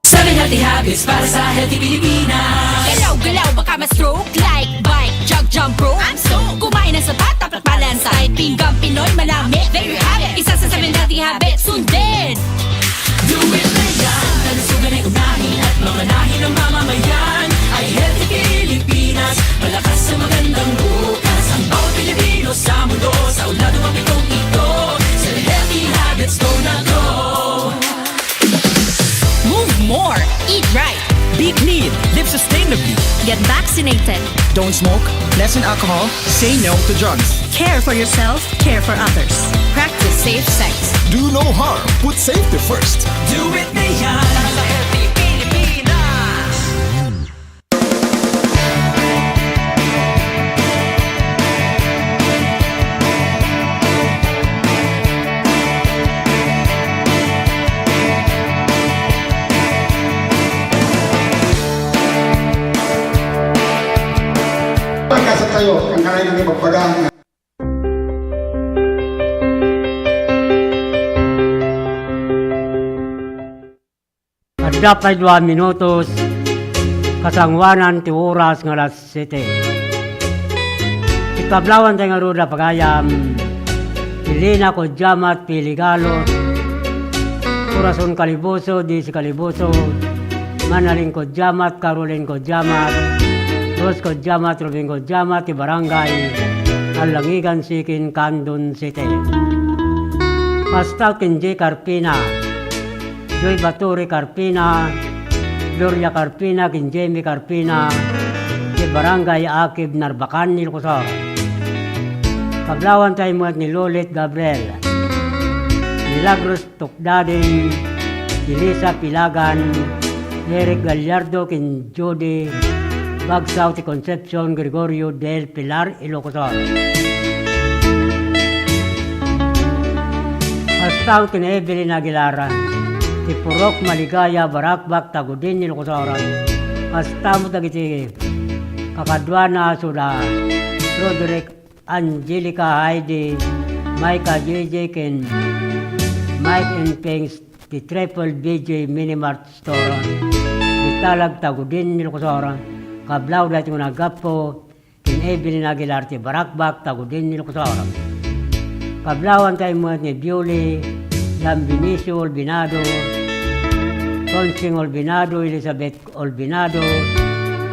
Seven healthy habits para sa healthy Pilipinas. Galaw-galaw, baka ma-stroke. Like, bike, jog, jump rope. I'm sold. Kumain ng sapat, dapat balansay. Pinggang Pinoy, manamit, there you have it. Isa sa seven healthy habits, sundin. Do it na yan. Kalusugan ay unahin at mamanahin ng mamamayan. Ay healthy Pilipinas. Malakas sa magandang bukas. Ang bawat Pilipino sa mundo, sa ulado ang pitong ito. Seven healthy habits, go na go. Move more, eat right, be clean, live sustainably. Get vaccinated. Don't smoke, lessen alcohol, say no to drugs. Care for yourself, care for others. Practice safe sex. Do no harm, put safety first. Do it na yan. Sa healthy Pilipinas. Pagkasat tayo, ang kanay ng ipagpagaan. Adda pay dua minutos, kasangoanan ti oras nga alas siete. Ikablawantay ngarud a pagayam, Elena Codiamat, Pili Galot, Corazon Caliboso, Daisy Caliboso, Manalin Codiamat, Caroline Codiamat, Rose Codiamat, Robin Codiamat, ti Barangay Alangigan Sikin, Candon City. Kasta ken J. Carpina, Joy Baturi Carpina, Gloria Carpina, ken Jamie Carpina, ti Barangay Akib, Narbacan, Ilocos Sur. Kablawantay met ni Lolit Gabriel, Milagros Tukdadin, Elisa Pilagan, Eric Gallardo, ken Judy Bagsaw ti Concepcion Gregorio del Pilar, Ilocos Sur. Kasta ken Evelyn Aguilar, ti Purok Maligaya, Baracbac, Tagudin, Ilocos Sur. Kasta met dagiti kakaduana, sula Roderick, Angelica, Heidi, Micah, J J, ken Mike and Pings, ti Triple B J Mini Mart Store, Ditalag, Tagudin, Ilocos Sur. Kablawda iti naggapu ken Evelyn Aguilar ti Baracbac, Tagudin, Ilocos Sur. Kablawantay met ni Bioli Lambinicio Olbinado, Consing Olbinado, Elizabeth Olbinado,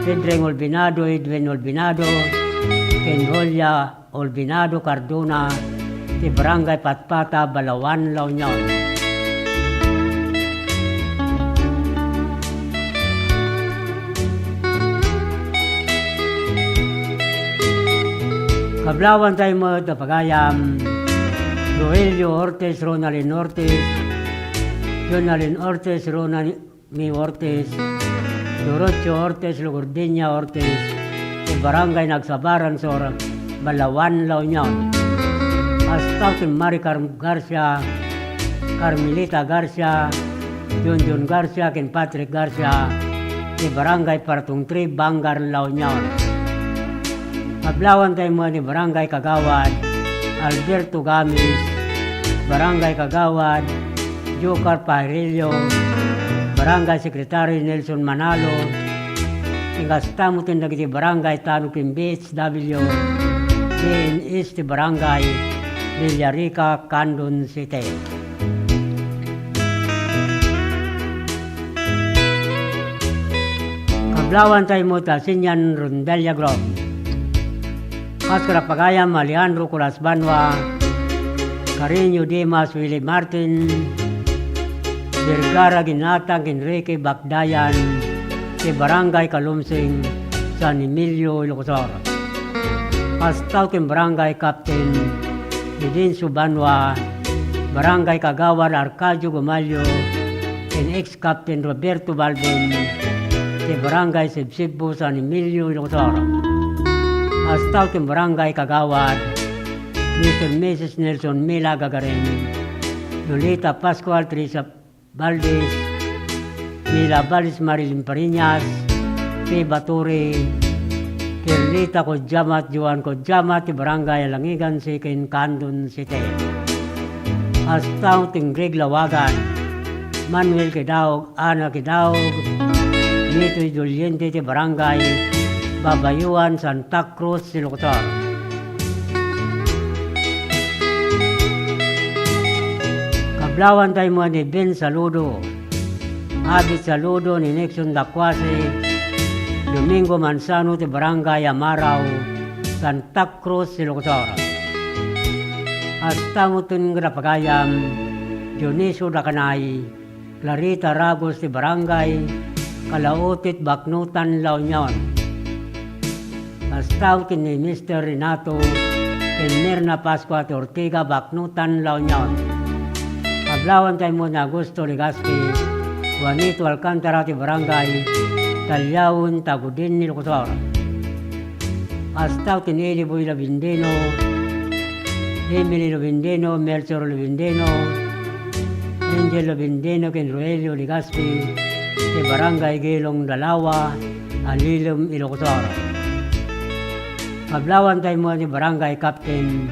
Pedreng Olbinado, Edwin Olbinado, ken Julia Olbinado Cardona, ti Barangay Patpata, Balaoan, La Union. Kablawantay met a pagayam, Rogelio Ortiz, Ronaldin Ortiz, Jonaldin Ortiz, Ronald Mi Ortiz, Dorocho Ortiz, Lugurdinia Ortiz, ti Barangay Nagsabaran Sur, Balaoan, La Union. Kasta ken Maricar Garcia, Carmelita Garcia, Junjun Garcia, ken Patrick Garcia, ti Barangay Paratong three, Bangar, La Union. Kablawantay met ni Barangay Kagawad Alberto Gamis, Barangay Kagawad Jocar Pajarillo, Barangay Secretary Nelson Manalo, ken kasta met dagiti barangay tano ken B H W, D N S ti Barangay Villarica, Candon City. Kablawantay met a Senior Rondalia Group. Kas kada pagayam, Alejandro Colas Banua, Carreño Dimas, Willie Martin Vergara, ginatang ken Enrique Bakdayan ti Barangay Kalumsing, San Emilio, Ilocos Sur. Kasta ken Barangay Captain Fidencio Banua, Barangay Kagawad Arcadio Gumalio, ken ex-Captain Roberto Balbin ti Barangay Sibsibbo, San Emilio, Ilocos Sur. Kasta ken Barangay Kagawad Mister Missus Nelson Mila Gagarin, Lolita Pascual, Teresa Valdez, Mila Valdez, Marilyn Fariñas, P. Baturi, Perlita Codiamat, Joan Codiamat, ti Barangay Alangigan, Sikin, Candon City. Kasta met ti Greg Lawagan, Manuel Kidaog, Ana Kidaog, Nitoy Doliente, ti Barangay Babayuan, Santa Cruz, Ilocos Sur. Kablawanta met ni Ben Saludo, Abit Saludo, ni Nixon Dacuase, Domingo Manzano, ti Barangay Amarao, Santa Cruz, Ilocos Sur. Kasta met ti pagayam, Dionisio Dacanay, Clarita Ragos, ti Barangay Calautit, Baknotan, La Union. Kasta met ni Mister Renato ken Mirna Pascua ti Ortiga, Baknotan, La Union. Kablawanta met ni Augusto Legaspi, Juanito Alcantara, ti Barangay Taliaon, Tagudin, Ilocos Sur. Kasta met ni Eli Boy Labindeno, Emily Labindeno, Melchor Labindeno, Angel Labindeno, ken Roelio Legaspi, ti Barangay Gelong Dalawa, Alilem, Ilocos Sur. Kablawanta met ni Barangay Captain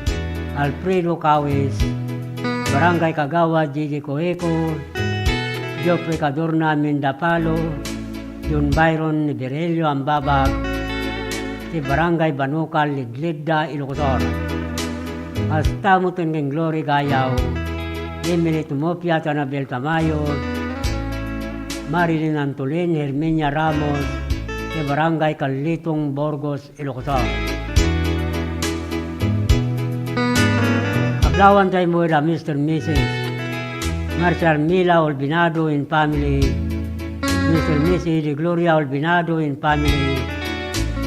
Alfredo Cawis, Barangay Kagawad Gigi Coeco, Geoffrey Cadorna Mindapalo, John Byron Liberelio Ambabag, ti Barangay Banukal, Ligligda, Ilocos Sur. Kasta met ken Glory Gayaw, Emily Tumopia, Anabel Tamayo, Marilyn Antolin, Herminia Ramos, ti Barangay Carlitong, Burgos, Ilocos Sur. Kablawanta met ni Mister Missus Marcial Mila Olvinado and family, Mister Missus De Gloria Olvinado and family,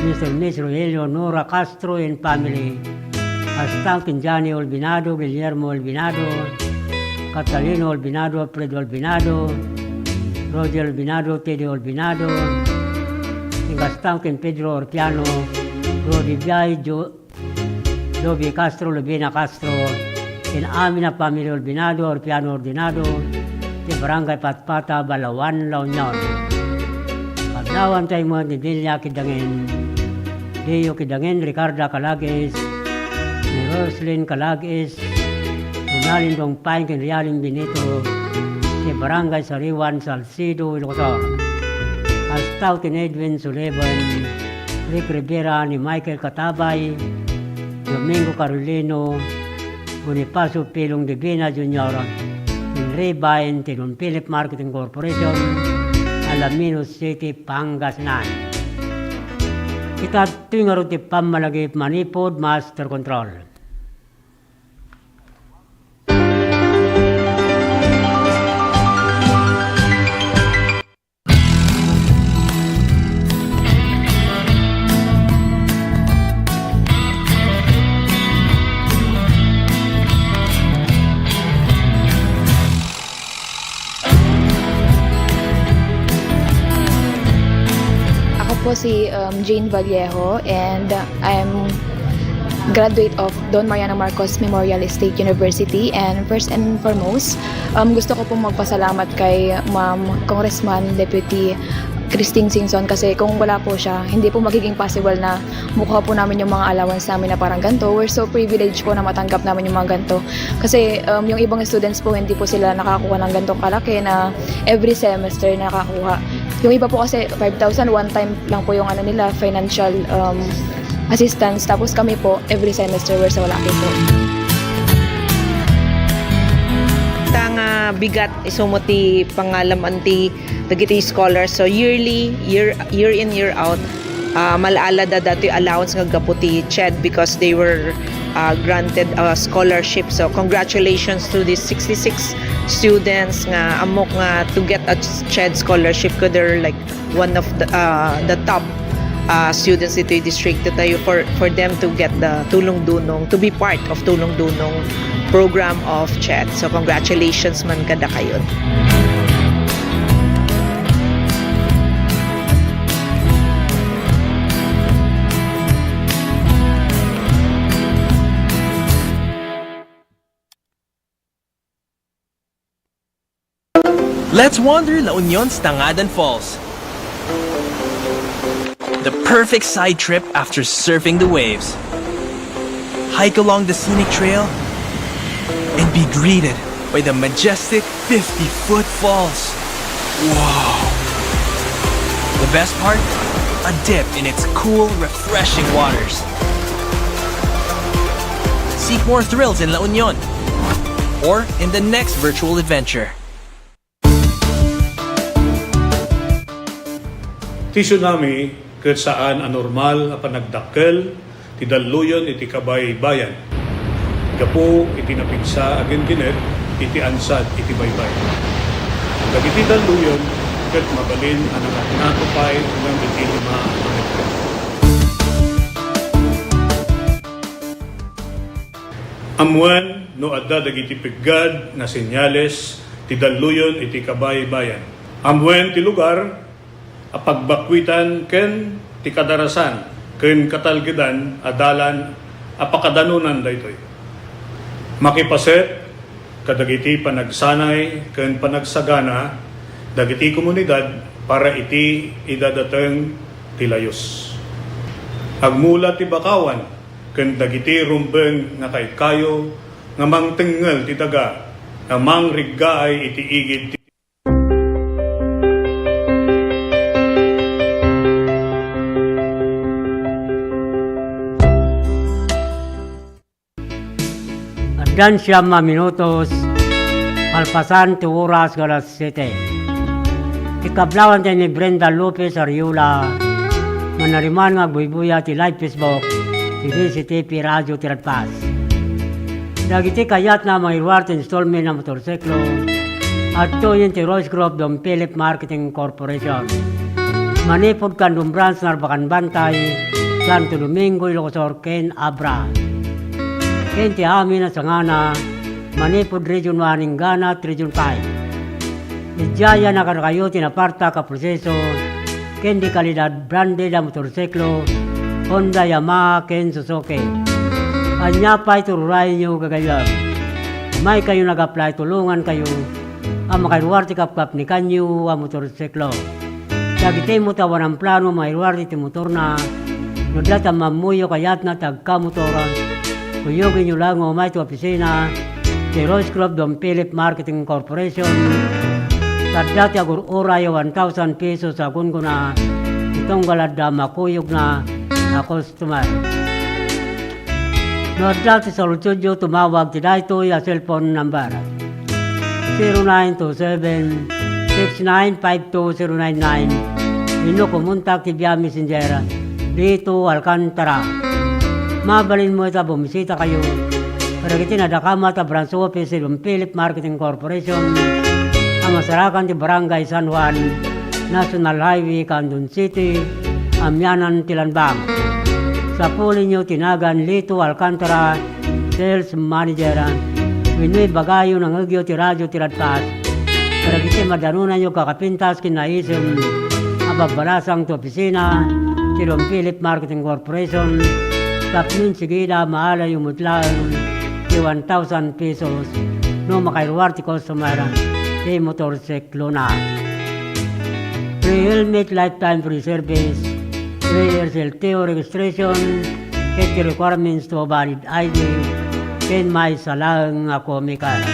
Mister Miss Rogelio Nora Castro and family, kasta met ken Johnny Olvinado, Guillermo Olvinado, Catalino Olvinado, Alfredo Olvinado, Roger Olvinado, Teddy Olvinado, ken kasta met ken Pedro Orpiano, Rodi Biay, Jo-, Joby Castro, Lubina Castro, ken amin a pamilya Olvinado, Orpiano Ordinado, ti Barangay Patpata, Balaoan, La Union. Kablawanta met ni Delia Kidangen, Deo Kidangen, Ricarda Calagues, ni Roslyn Calagues, Ronaldin Dongpain ken Rialin Benito, ti Barangay Sariwan, Salcedo, Ilocos Sur. Kasta met ken Edwin Sullivan, Rick Rivera, ni Michael Catabay, Domingo Carolino, Bonifacio Pilong Divina Junior, Henry Bain, ti Don Philip Marketing Corporation, Alaminos City, Pangasinan. Ita daytoy ngarud ti pammalagip manipud Master Control. Ako po si, um, Jane Vallejo, and I'm graduate of Don Mariano Marcos Memorial State University. And first and foremost, um, gusto ko pong magpasalamat kay Ma'am Congressman Deputy Christine Singson, kasi kung wala po siya, hindi po magiging possible na makuha po namin yung mga allowance namin na parang ganito. We're so privileged po na matanggap namin yung mga ganito. Kasi, um, yung ibang students po, hindi po sila nakakuha ng ganitong kalaki na every semester nakakuha. Yung iba po kasi, five thousand, one time lang po yung ano nila, financial, um, assistance. Tapos kami po, every semester, we're so lucky po. Ta nga bigat isu met ti pangalam-an ti dagiti scholars. So yearly, year, year in, year out, ah, mal-alada datoy allowance nga gapu ti CHED because they were uh, granted a scholarship. So congratulations to these sixty-six students nga ammok nga to get a CHED scholarship, 'cause they're like one of the, uh, the top, uh, students ditoy distrito tayo, for, for them to get the Tulong Dunong, to be part of Tulong Dunong program of CHED. So congratulations man kadakayo. Let's wander La Union's Tangadan Falls. The perfect side trip after surfing the waves. Hike along the scenic trail and be greeted by the majestic fifty-foot falls. Wow! The best part? A dip in its cool, refreshing waters. Seek more thrills in La Union or in the next virtual adventure. Ti tsunami ket saan a normal a panagdakkel ti dalluyon iti kabaybayan gapu iti napigsa a gingginep iti ansad iti baybay. Dagiti dalluyon ket mabalin a nangatngato pay ngem iti lima a metro. Ammuen no adda dagiti peggad nga senyales ti dalluyon iti kabaybayan. Ammuen ti lugar a pagbakkuitan ken ti kadarasan ken katalgedan a dalan a pakadanonan daytoy. Makipaset kadagiti panagsanay ken panagsagana dagiti komunidad para iti idadateng ti layus. Agmula ti bakawan ken dagiti rumbeng nga kaykayo nga mangtengngel ti daga nga mangriggaay iti igid ti Addan siam a minutos, kalpasan ti oras nga alas siete. Ti kablawanta ni Brenda Lopez Ariola, manariman nga agbuybuya ti live Facebook ti D Z T P Radio ti Radpas. Dagiti kayatna a mangiruar ti installment a motorsiklo, adtoyen ti Royce Group Don Philip Marketing Corporation. Manipud Candon Branch, Narbacan Bantay, Santo Domingo, Ilocos Sur, ken Abra. Ken ti amin a sangana, manipud Region one inggana Region five. Idiayan a kadakayo ti napartak a proseso ken di kalidad branded a motorsiklo, Honda, Yamaha, ken Suzuki. Ania pay ti ur-urayenyo, gagayyem? Maykayo nag-apply, tulongankayo a makairuar ti kapkapnikanyo a motorsiklo. Dagiti met a awan plano a mairuar iti motorna, no adda ti ammammoyo kayatna ti agkamotor, kuyogenyo laeng umay ti opisina ti Royce Group Don Philip Marketing Corporation. Adda ti agur-uray a one thousand pesos a gunggona ti tunggal adda makuyogna a customer. No adda ti saludsodyo, tumawag ti daytoy a cellphone number, zero nine two seven, six nine five two zero nine nine, wenno kumontak ti via Messenger, Lito Alcantara. Mabalin met a bumisitakayo kadagiti nadakamat a branch office ti Don Philip Marketing Corporation a masarakan ti Barangay San Juan, National Highway, Candon City, amianan ti Lanbang. Sapulenyo ti nagan Lito Alcantara, Sales Manager, wenno ibagayo nangngegyo ti radio ti Radpas kadagiti madanonanyo kakapintas ken naisem a babbalasang ti opisina ti Don Philip Marketing Corporation tapno insigida maalayo met laeng ti one thousand pesos no makairuar ti customer ti motorsiklona. Free helmet, lifetime free service, free R C L T O registration, ket ti requirements to valid I D, ken maysa laeng a komi card.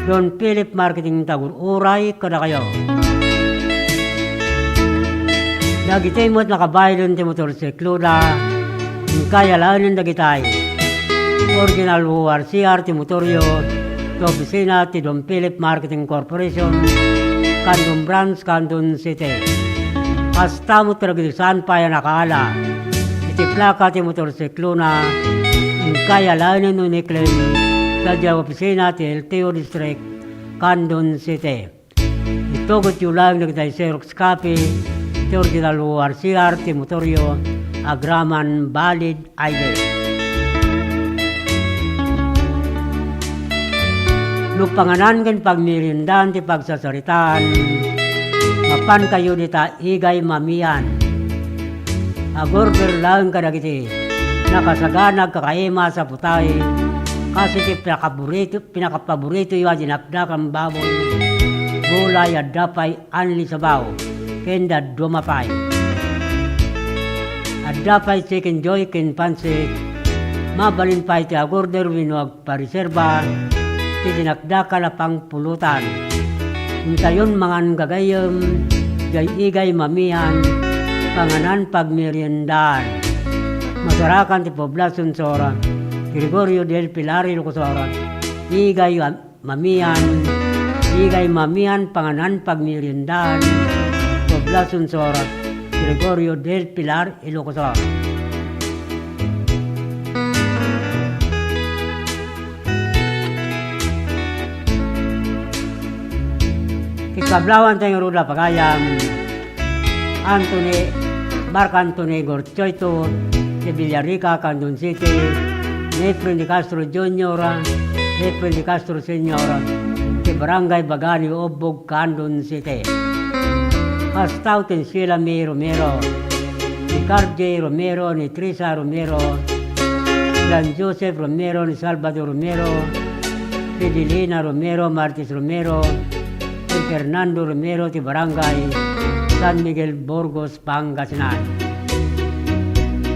Don Philip Marketing, tagur-uray kadakayo. Dagiti met nakabaylen ti motorsikloda, inkay alaenen dagitay. Original O R C R ti motoryo, ti opisina ti Don Philip Marketing Corporation, Candon Branch, Candon City. Kasta met kadagiti saan pay a nakaala iti plaka ti motorsiklona, Kayalaenen no iniklim sadiay opisina ti L T O District, Candon City. Itugotyo laeng dagiti Xerox copy ti original O R C R ti motoryo agraman valid I D. No panganan ken pagmeriendaan ti pagsasaritaan, mapankayo dita igay mamian. Agorder laeng kadagiti nakasagana agkakaima sa putay, kas iti pinakaburito, pinakapaboritoyo a dinakdakan baboy, gulay, adda pay anli sabaw, ken dadduma pay. Adda pay Chicken Joy ken pansit, mabalin pay ti agorder wenno agpareserba ti dinakdakan a pangpulutan. Intayon mangan gagayyem, diay igay mamian, panganan pagmeriendaan. Masarakan ti Poblacion Sur, Gregorio del Pilar, Ilocos Sur, igay mamian, igay mamian, panganan pagmeriendaan, Poblacion Sur, Gregorio del Pilar, Ilocos Sur. Ti kablawan tayo nga ruda pagayam, Anthony, Mark Anthony Gorchoito, ti Villarica, Candon City, ni Efren de Castro Junior, Efren de Castro Senior, ti Barangay Bagani, Ubbog, Candon City. Kasta ken Sheila May Romero, ni Carl J Romero, ni Teresa Romero, Fran Joseph Romero, ni Salvador Romero, Fidelina Romero, Martis Romero, ni Fernando Romero, ti Barangay San Miguel, Burgos, Pangasinan.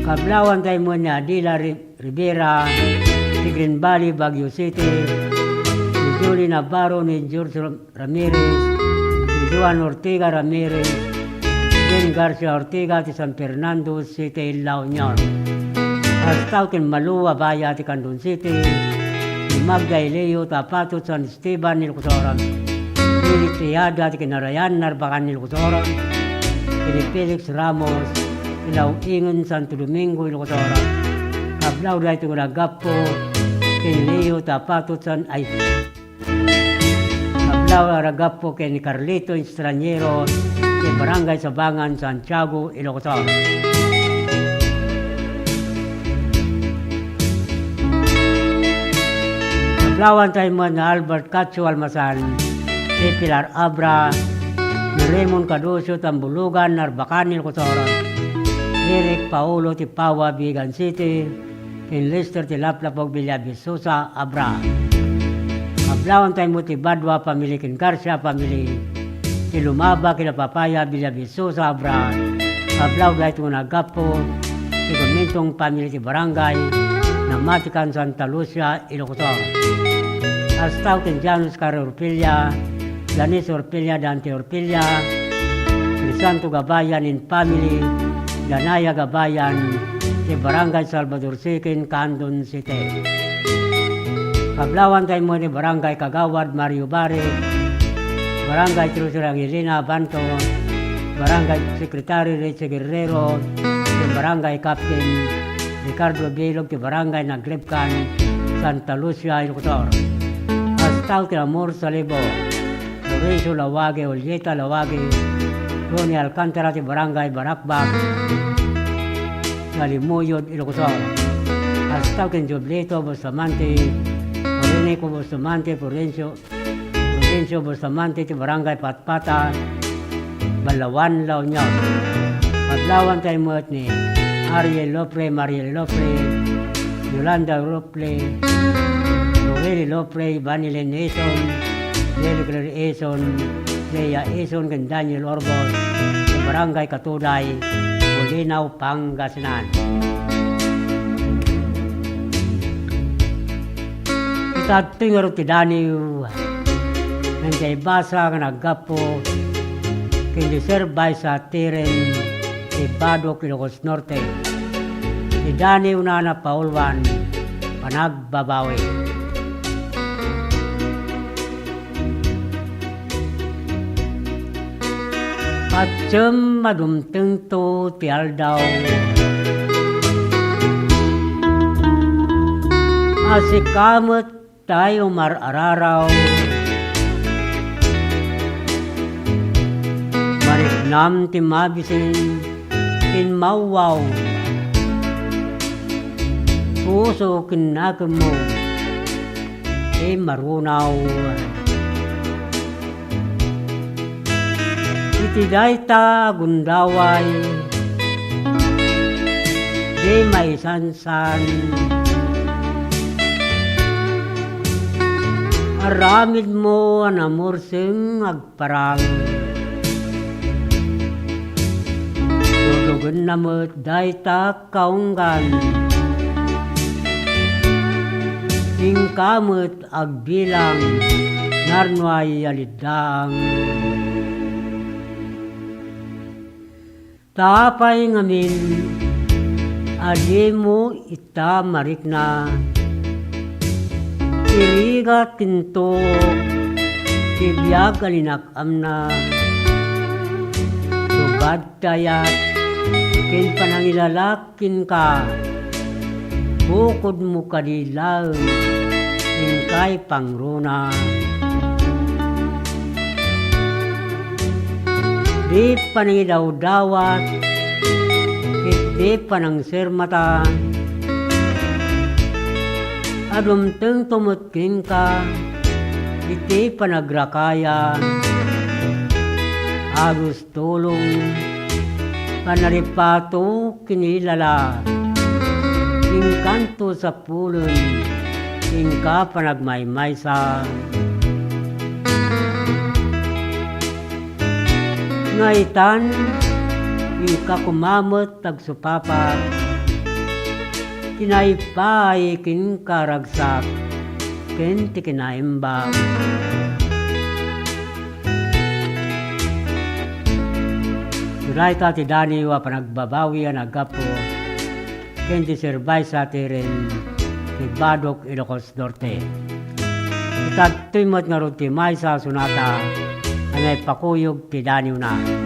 Kablawan tayo mo ni Adila Ri-, Rivera, ti Green Valley, Baguio City, ni Julie Navarro, ni George Ram-, Ramirez, ni Juan Ortega Ramirez, Jen Garcia Ortega ti San Fernando City, La Union. Kasta ken Malua Baya ti Candon City, ni Magda Elio Tapatot San Esteban, Ilocos Sur, ni Tejada ti Kinarayan, Narbacan, Ilocos Sur, ni Felix Ramos, ti Lauingen, Santo Domingo, Ilocos Sur. Kablaw daytoy nga naggapu ken Leo Tapatot San, ay, Kablaw a naggapu ken ni Carlito Extranjero, ti Barangay Sabangan, Santiago, Ilocos Sur. Kablawan tayo mo ni Albert Cacho Almasan, ni Pilar Abra, ni Raymond Caducio, Tambulugan, Narbacan, Ilocos Sur, Eric Paolo, ti Paua, Vigan City, ken Lester ti Laplapog Villavisosa Abra. Kablawan tayo mo ti Badua family ken Garcia family, ti Lumaba ken Apapaya Villavisosa Abra. Kablaw daytoy nga naggapu ti Gumintong family ti Barangay Namatican, Santa Lucia, Ilocos Sur. Kasta ken Janus Carlo Orpilla, Janice Orpilla, Dante Orpilla, Crisanto Gabayan and family, Danaya Gabayan, ti Barangay Salvador Second, Candon City. Kablawan tayo mo ni Barangay Kagawad Mario Barik, Barangay Treasurer Angelina Abanto, Barangay Secretary Richie Guerrero, ti Barangay Captain Ricardo Bilog, ti Barangay Naglebcan, Santa Lucia, Ilocos Sur. Kasta ken Amor Salibo, Lorenzo Lawagi, Julieta Lawagi, Ronnie Alcantara ti Barangay Barakbak, Nalimuyod, Ilocos Sur. Kasta ken Joblito Bustamante, Orinico Bustamante, Florencio, Provincia Bustamante ti Barangay Patpata, Balawan, La Union. Kablawan tayo met ni Ariel Lopre, Mariel Lopre, Yolanda Lopre, Roel Lopre, Vanilin Eson, Lily Claire Eson, Lea Eson, ken Daniel Orbon, ti Barangay Katuday, Bolinao, Pangasinan. Ita Tingero ti daniw, nga diay basa nga naggapu ken diay serbi sa tiren ti Badok, Ilocos Norte. Ti daniw na napauluan, panagbabawi. Patiem a dumtengto ti aldaw. Sika met tayo mar-araraw. Mariknam ti mabisin, ken mawwaw. Puso ken nakemmo, ti marunaw. Iti dayta a gundaway, di maisansan. Aramidmo a namurseng agparang. Dudugenna met dayta kaunggan. Inka met agbilang narnuay a liddaang. Ta apay ngamin a dimo ita marikna, irigat kentok ti biag a linak-amna, subad ti ayat ken panangilalak kenka, bukodmo kadi laeng inkay pangruna. Di panangidawdawat iti panangsermata, a dumtengto met kenka iti panagrakaya. Agus tulong, panaripato ken ilala, inkanto sapulen, inka panagmaymaysa. Nga itan, inka koma met agsupapa, kinaipaay ken karagsak, ken ti kinaimbag. Dayta ti daniw a panagbabawi a naggapu ken ti serbaysa ti ren ti Badok, Ilocos Norte. Itadtoy met ngarud ti maysa a sonata a naipakuyog ti daniwna.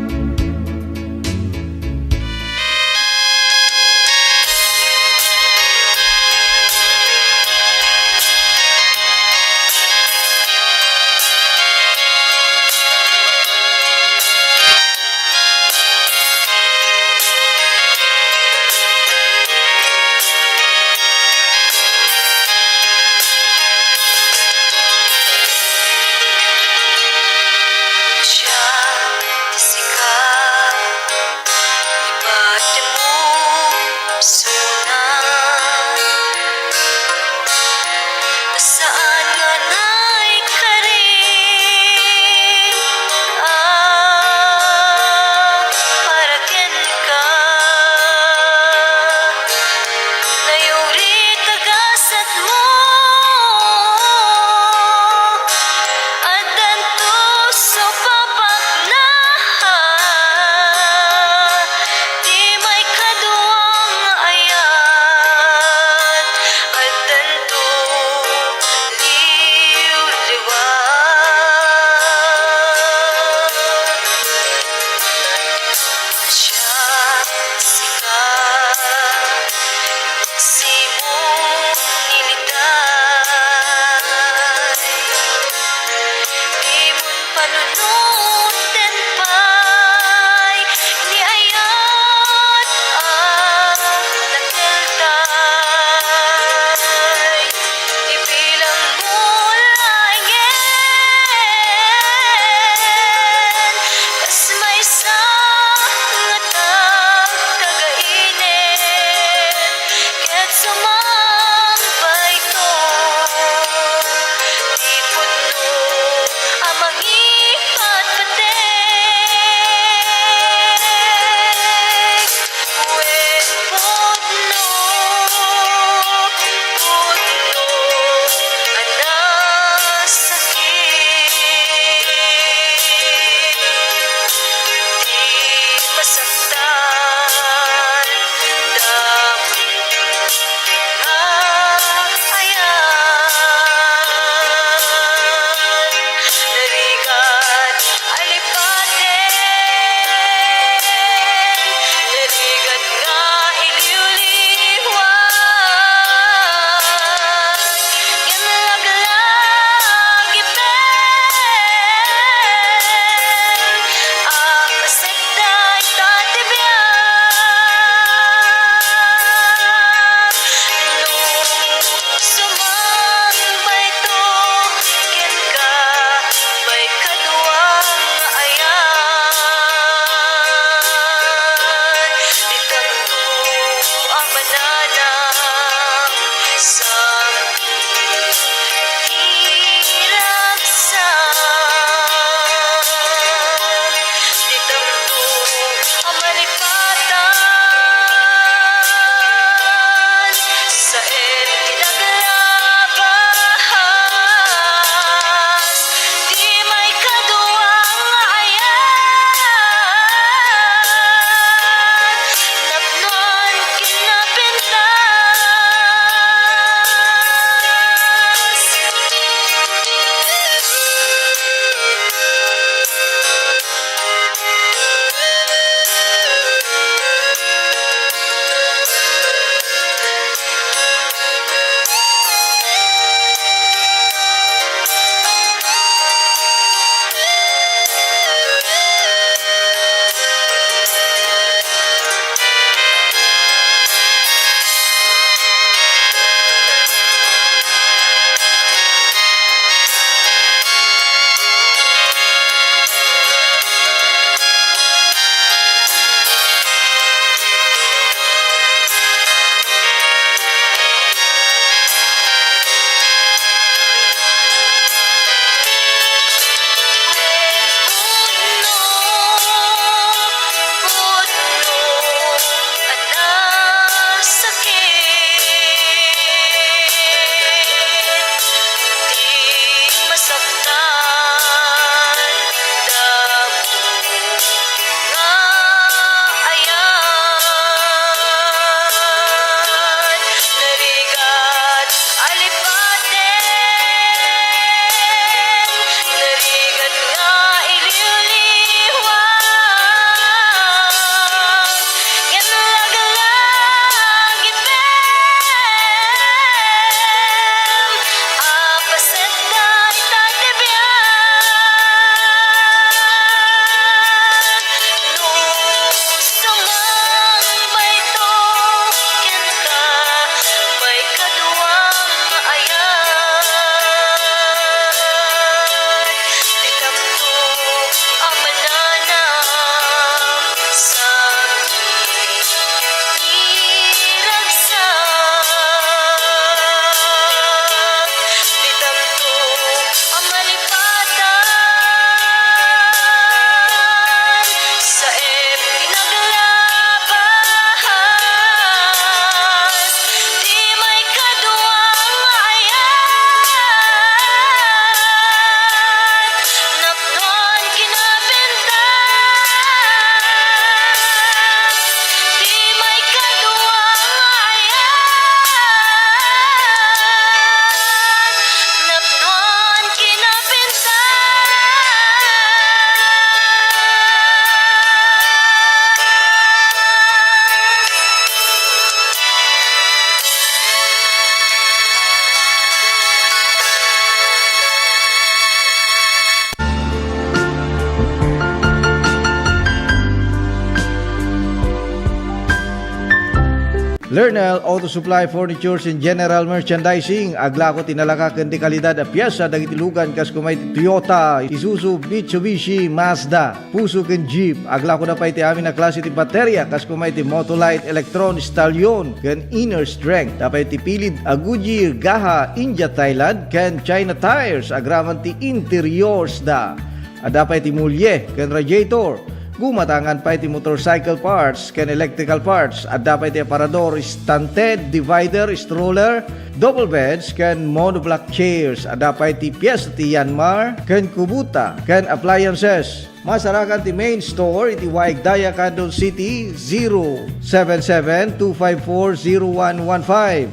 Lernel Auto Supply Furnitures and General Merchandising, aglako ti nalaka ken di kalidad a piesa dagiti lugan kas kuma iti Toyota, Isuzu, Mitsubishi, Mazda. Puso ken Jeep. Aglako da pay ti amin a klase ti bateria, kas kuma iti Motolite, Electron, Stallion, ken Inner Strength. Da pay ti pilid a Goodyear, Gaha, India, Thailand, ken China tires. Agraman ti interiors da. Adda pay ti mulye ken radiator. Gumatangan pay ti motorcycle parts ken electrical parts. Adda pay ti aparador, stand head, divider, stroller, double beds, ken monoblock chairs. Adda pay ti piyesta ti Yanmar ken Kubota ken appliances. Masarakan ti main store iti Waig Daya, Candon City, zero seven seven two five four zero one one five.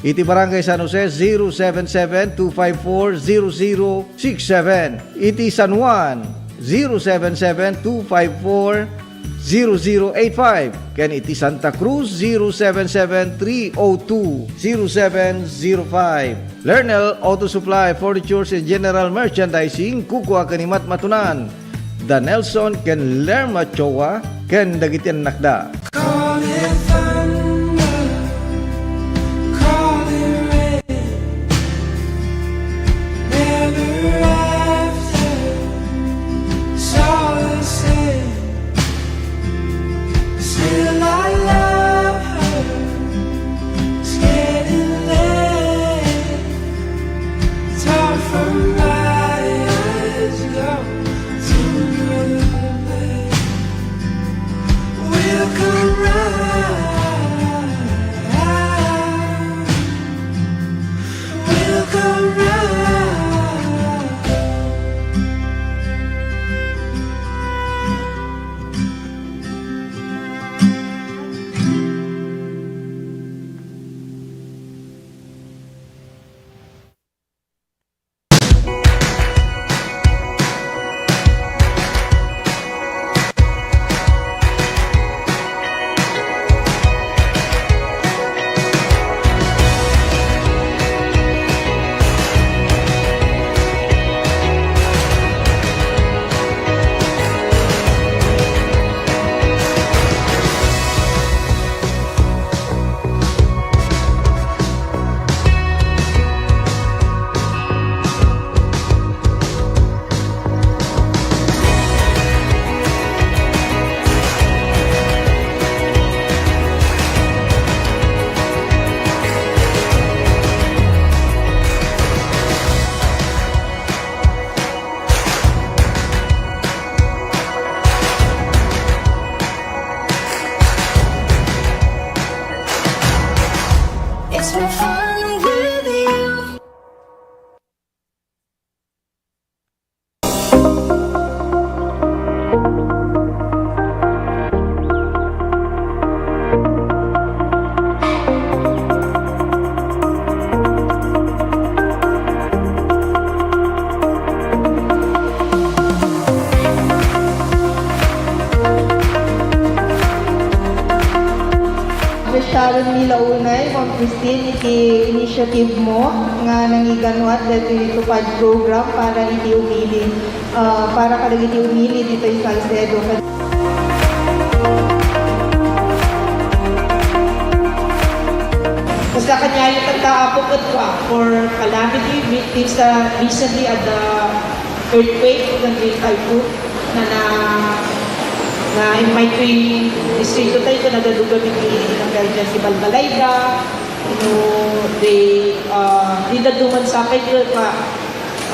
Iti Barangay San Jose, zero seven seven two five four zero zero six seven. Iti San Juan, zero seven seven two five four zero zero eight five. Ken iti Santa Cruz, zero seven seven three oh two zero seven zero five. Lernel Auto Supply, Furnitures and General Merchandising, kukua ken ni Matmatunan. Da Nelson ken Lerma Choa ken dagiti annakda. Call it thunder, call it rain. Never after, it's all the same. Still I love her. It's getting late. It's hard for my eyes to go to another place. We'll come round. We'll come round. It's been fun with you. Sharon Milaunay, Ma'am Christine, iti initiative mo nga nangiganuat daytoy TUPAD program para iti umili, ah, para kadagiti umili ditoy Salcedo. Basta kaniayo kanta, Apo, ket for calamity victims, ah, recently at the earthquake, the great typhoon, na, na, na-invite ko yung distrito tayo, kung nagadugan yung pinili ng guardian si Balbalayda, you know, they, uh, di na duman sa akin, yun, ma-,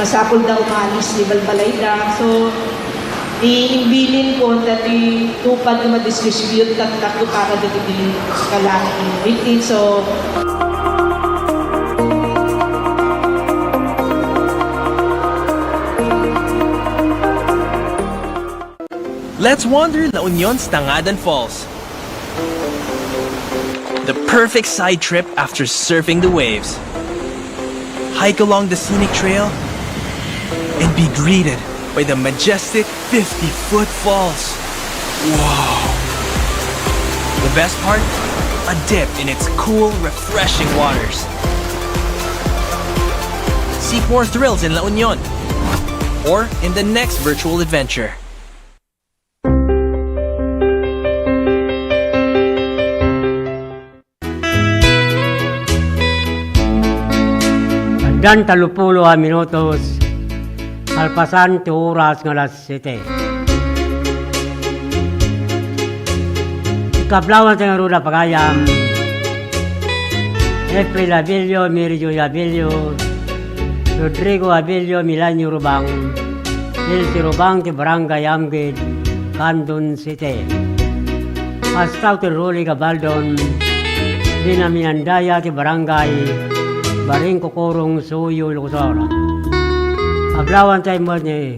masapul na umalis ni Balbalayda. So, iimbilin ko that the TUPAD nga ma-distribute tatta para dagiti kalaki. Within, so, Let's wander La Union's Tangadan Falls. The perfect side trip after surfing the waves. Hike along the scenic trail and be greeted by the majestic fifty-foot falls. Wow! The best part? A dip in its cool, refreshing waters. Seek more thrills in La Union or in the next virtual adventure. Tan tallopulo a minutos, kalpasan ti oras nga alas siete. Ikablawanta ngarud a pagayam, April Abilio, Mary Joy Abilio, Rodrigo Abilio, Milanio Rubang, Elsie Rubang ti Barangay Amgid, Candon City. Kasta ken Rolly Gabaldon, Binaminandaya ti Barangay Baring Kukurong, Suyo, Ilocos Sur. Kablawanta met ni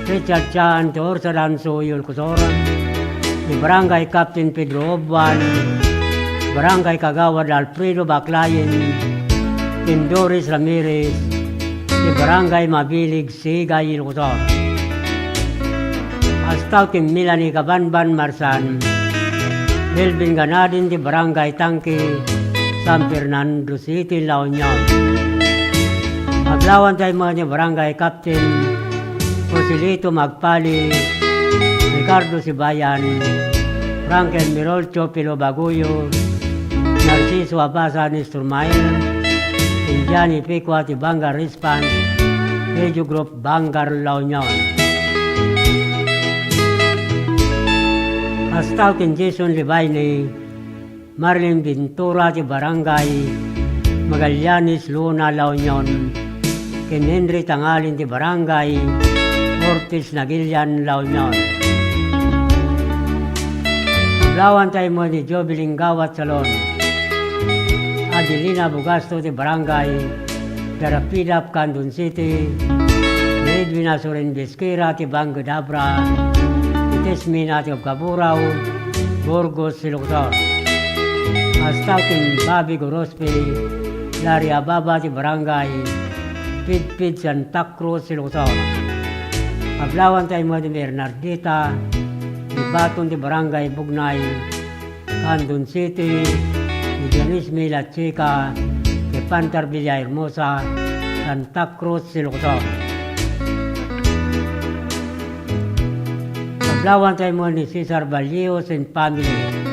Richard Chan ti Orsadan, Suyo, Ilocos Sur, ni Barangay Captain Pedro Obwan, Barangay Kagawad Alfredo Baclayen, ken Doris Ramirez, ti Barangay Mabilig, Sigay, Ilocos Sur. Kasta ken Melanie Kabanban Marsan, Melvin Ganadin ti Barangay Tangke, San Fernando City, La Union. Kablawanta met ni Barangay Captain Joselito Magpali, Ricardo Sibayan, Franklin Mirolcho, Pilo Baguyo, Narciso Abasa, Nestor Mael, Indiani Picua ti Vanguard Response, Radio Group Vanguard, La Union. Kasta ken Jason Libaine, Marlene Ventura ti Barangay Magallanes Luna, La Union, ken Henry Tangalin ti Barangay Ortiz Nagilian, La Union. Kablawanta met ni Jovelyn Gawat Salon, Adelina Bugasto ti Barangay Garapidap, Candon City, ni Edwin Asorin Bisquera ti Bangked Abra, ti Tesmina ti Cabugao, Burgos, Ilocos Sur. Kasta ken Bobby Gorospe, Larry Ababa ti Barangay Pidpid, Santa Cruz, Ilocos Sur. Kablawanta met ni Bernardita Libaton ti Barangay Bugnay, Candon City, ni Dionisme Lachica, ti Pantar Villahermosa, Santa Cruz, Ilocos Sur. Kablawanta met ni Cesar Valleos and family,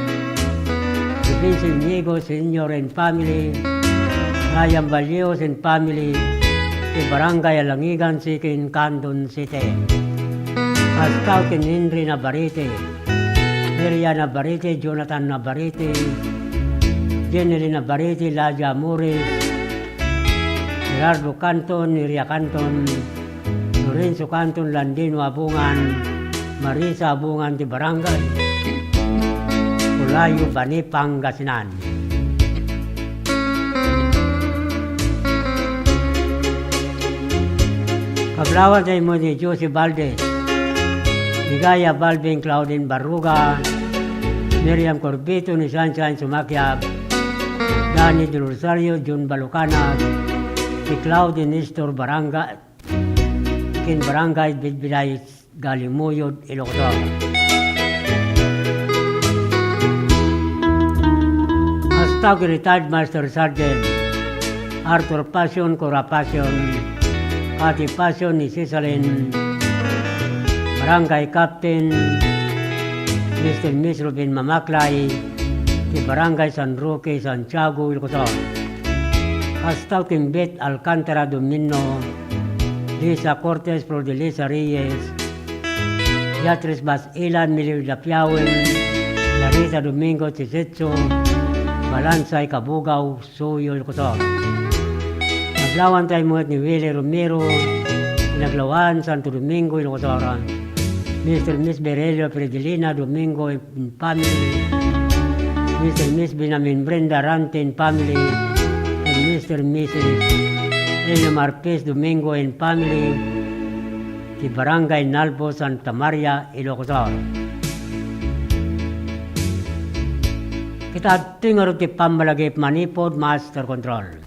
ni Vincent Niego Senior and family, Ryan Valleos and family, ti Barangay Alangigan Second, Candon City. Kasta ken Henry Navarrete, Miriam Navarrete, Jonathan Navarrete, Jenny Navarrete, Ladia Amores, Gerardo Canton, Iria Canton, Lorenzo Canton, Landino Abungan, Marisa Abungan ti Barangay Pulayo, Bani, Pangasinan. Kablawanta met ni Josie Valdez, Ligaya Balbin, Claudine Barruga, Miriam Corbito, ni Sunshine Sumakiab, Danny Del Rosario, Jun Balucanag, ni Claudine Nestor Baranga-, ken Barangay Bidbiday, Galimuyod, Ilocos Sur. Kasta ken Retired Master Sergeant Arthur Passion, Cora Passion, Cathy Passion, ni Cecilin, Barangay Captain, Mister Miss Ruben Mamaklay, ti Barangay San Roque, Santiago, Ilocos Sur. Kasta ken Bet Alcantara Domino, Lisa Cortez, Flor de Lisa Reyes, Beatriz Basilan, Melody Dapiawen, Larita Domingo, Chisetso, Balansay, Cabugao, Suyo, Ilocos Sur. Kablawanta met ni Willie Romero, Inaglawan, Santo Domingo, Ilocos Sur. Mister Miss Berelio Fredelina Domingo and family, Mister Miss Binamin Brenda Rante and family, and Mister Missus Elio Marpes Domingo and family, ti Barangay Nalbo, Santa Maria, Ilocos Sur. Ket adtoy ngarud ti pammalagip manipud master control.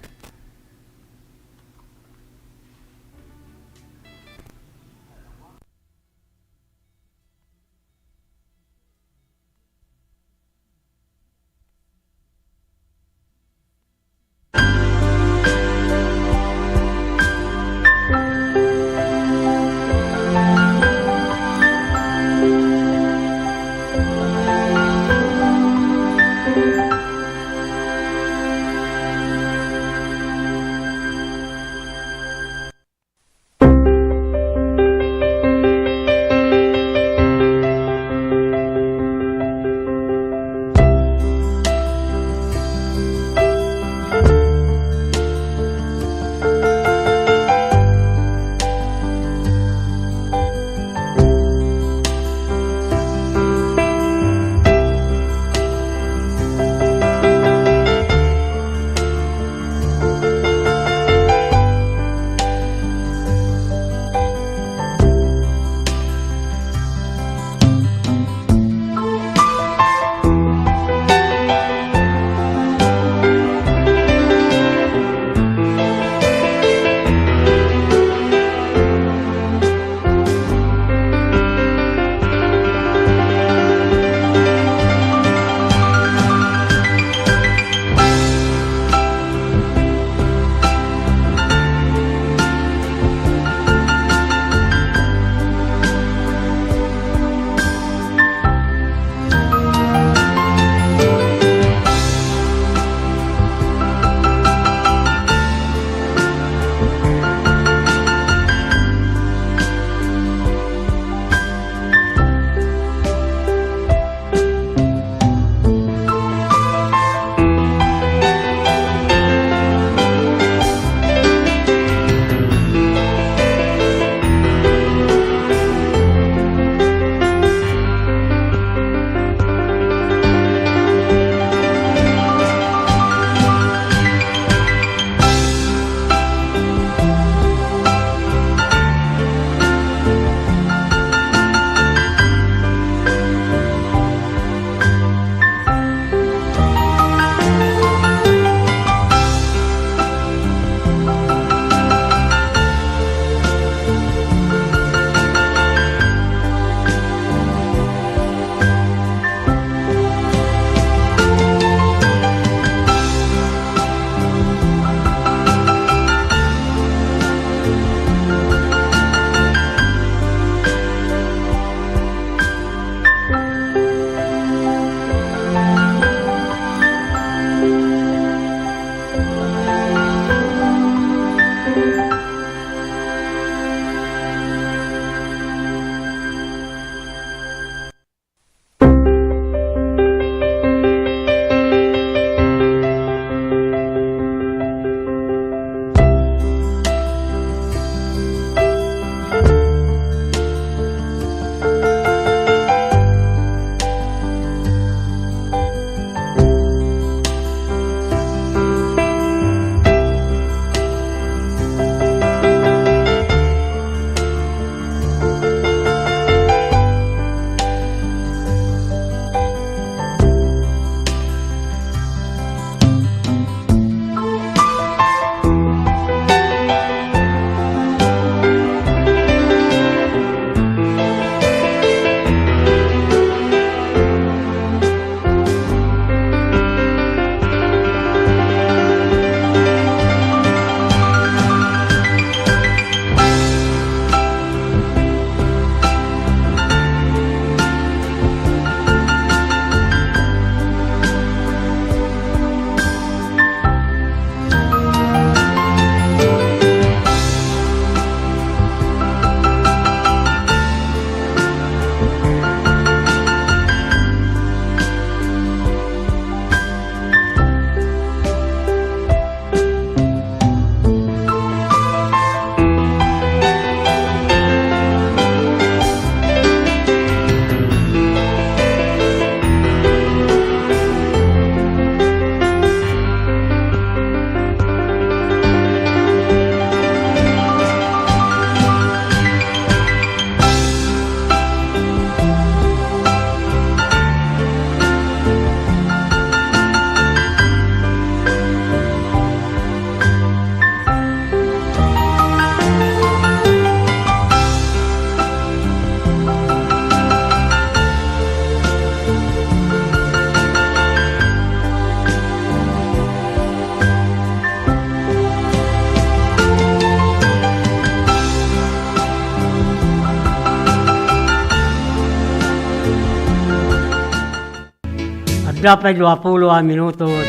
Dapay duapulo a minutos,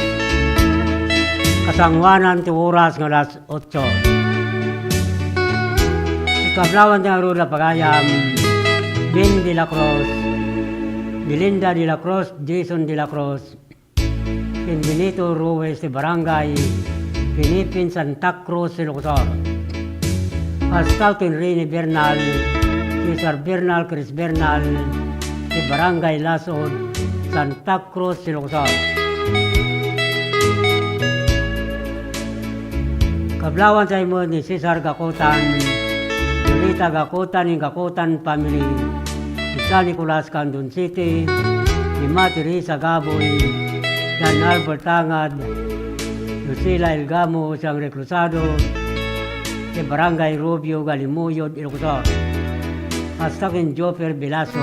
kasangoanan ti oras nga alas otso. Ikablawan ti ngarud a pagayam, Ben de la Cruz, Melinda de la Cruz, Jason de la Cruz, ken Benito Ruiz ti Barangay Pinipin, Santa Cruz, Ilocos Sur. Kasta ken Rene Bernal, Cesar Bernal, Chris Bernal, ti Barangay Lasod, Santa Cruz, Ilocos Sur. Kablawan tayo mo ni Cesar Gakutan, Julita Gakutan, ni Gakutan family, ni San Nicolas, Candon City, ni Ma Teresa Gaboy, Dan Albert Tangad, Lucila Elgamo, Sangre Cruzado, ti Barangay Rubio, Galimuyod, Ilocos Sur. Kasta ken Joper Velasco,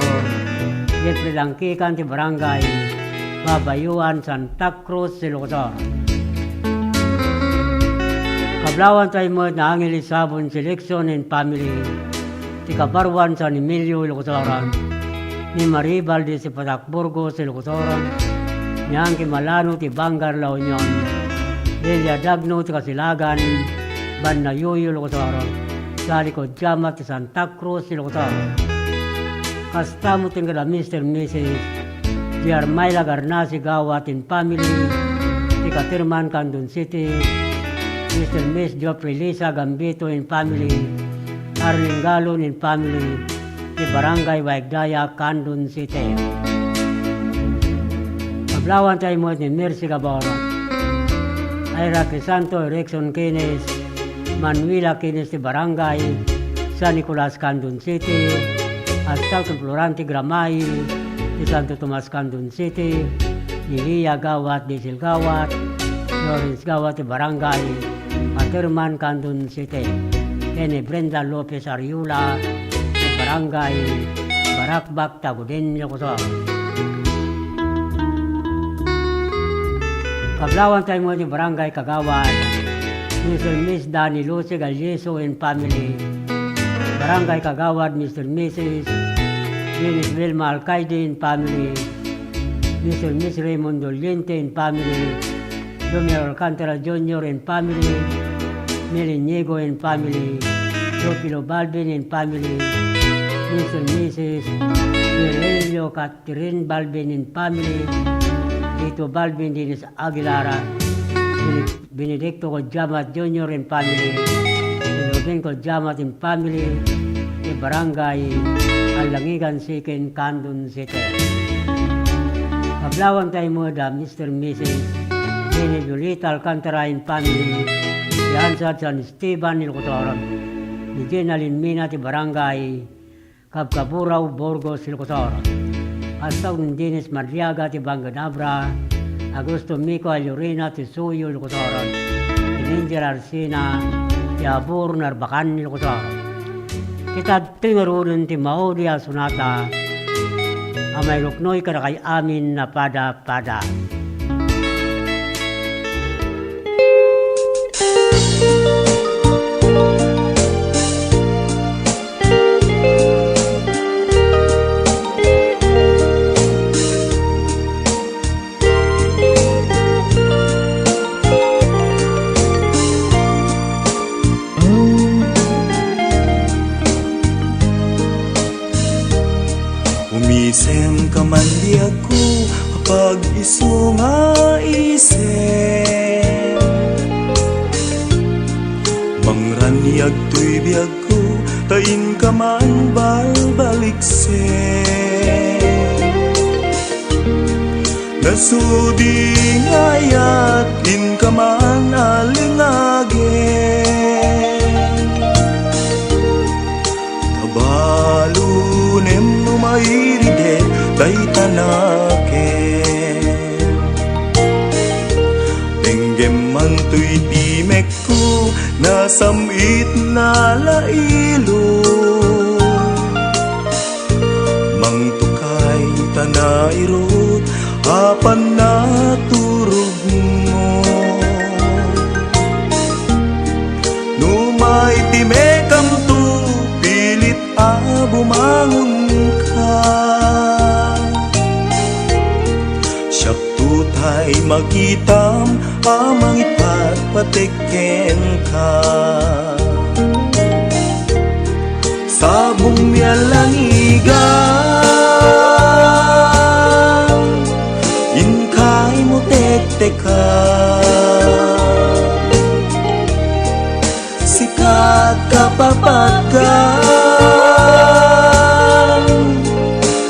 Jeffrey Langkikan ti Barangay Babayuan, Santa Cruz, Ilocos Sur. Kablawan tayo met ni Angel Isabon Selection and family, ti Kabaruan, San Emilio, Ilocos Sur, ni Marie Valdez ti Patak Burgos, Ilocos Sur, ni Angki Malano ti Bangar, La Union, Delia Dagno ti Kasilagan, Banna Yuyo, Ilocos Sur, Sali Kodiama ti Santa Cruz, Ilocos Sur. Kasta met ken kada Mister Missus Di Armayla Garnasi Gawat and family, ti Caterman, Candon City, Mister Miss Geoffrey Lisa Gambito and family, Arlene Galon and family, ti Barangay Waigdaya, Candon City. Kablawan tayo met ni Mercy Gabor, Ira Crisanto, Erickson Keynes, Manuela Keynes ti Barangay San Nicolas, Candon City, kasta ken Florante Gramay ti Santo Tomas, Candon City, ni Lia Gawat, Diesel Gawat, Lawrence Gawat ti Barangay Caterman, Candon City, ken ni Brenda Lopez Ariola ti Barangay Barakbak, Taguden, Ilocos Sur. Kablawan tayo mo ti Barangay Kagawad, Mister Miss Dani Lucy Galyeso and family, Barangay Kagawad, Mister Missus Dennis Wilma Alcaide and family, Mister Miss Raymond Doliente and family, Junior Alcantara Junior and family, Mel Inigo and family, Teofilo Balvin and family, Mister Missus Virgilio Catherine Balvin and family, Tito Balvin, Dennis Aguilara, Bene-, Benedicto Codiamat Junior and family, Ruben Codiamat and family, ti Barangay Alangigan Second, Candon City. Kablawan tayo mo da Mister Missus Jenny Violeta Alcantara and family, ti Ansad San Esteban, Ilocos Sur, ni Gina Linmina ti Barangay Kabkaburao, Burgos, Ilocos Sur. Kasta ni Dennis Madriaga ti Banganabra, Augusto Mico Alorina ti Suyo, Ilocos Sur, ni Angel Arsina ti Abor, Narbacan, Ilocos Sur. Kita ti ngaruden ti maudi a sonata a mairuknoy kadakay amin a pada-pada. Umisem ka man di agko, apag-isu nga isem. Mangraniag toy biagko, ta inka man balbaliksen. Nasudi nga ayat, inka man alingagen. Kabalunem no mairiden dayta nakem. Denggem man toy timekko, nasam-it nalailo. Mangtukay ta nairut a pannaturogmo. No maitimekamto, pilit a bumangonka. Siakto Makitam a mangipatpatek kenka. Sabong mi a langigan, inkay mo tekteka. Sikat kapapatgan,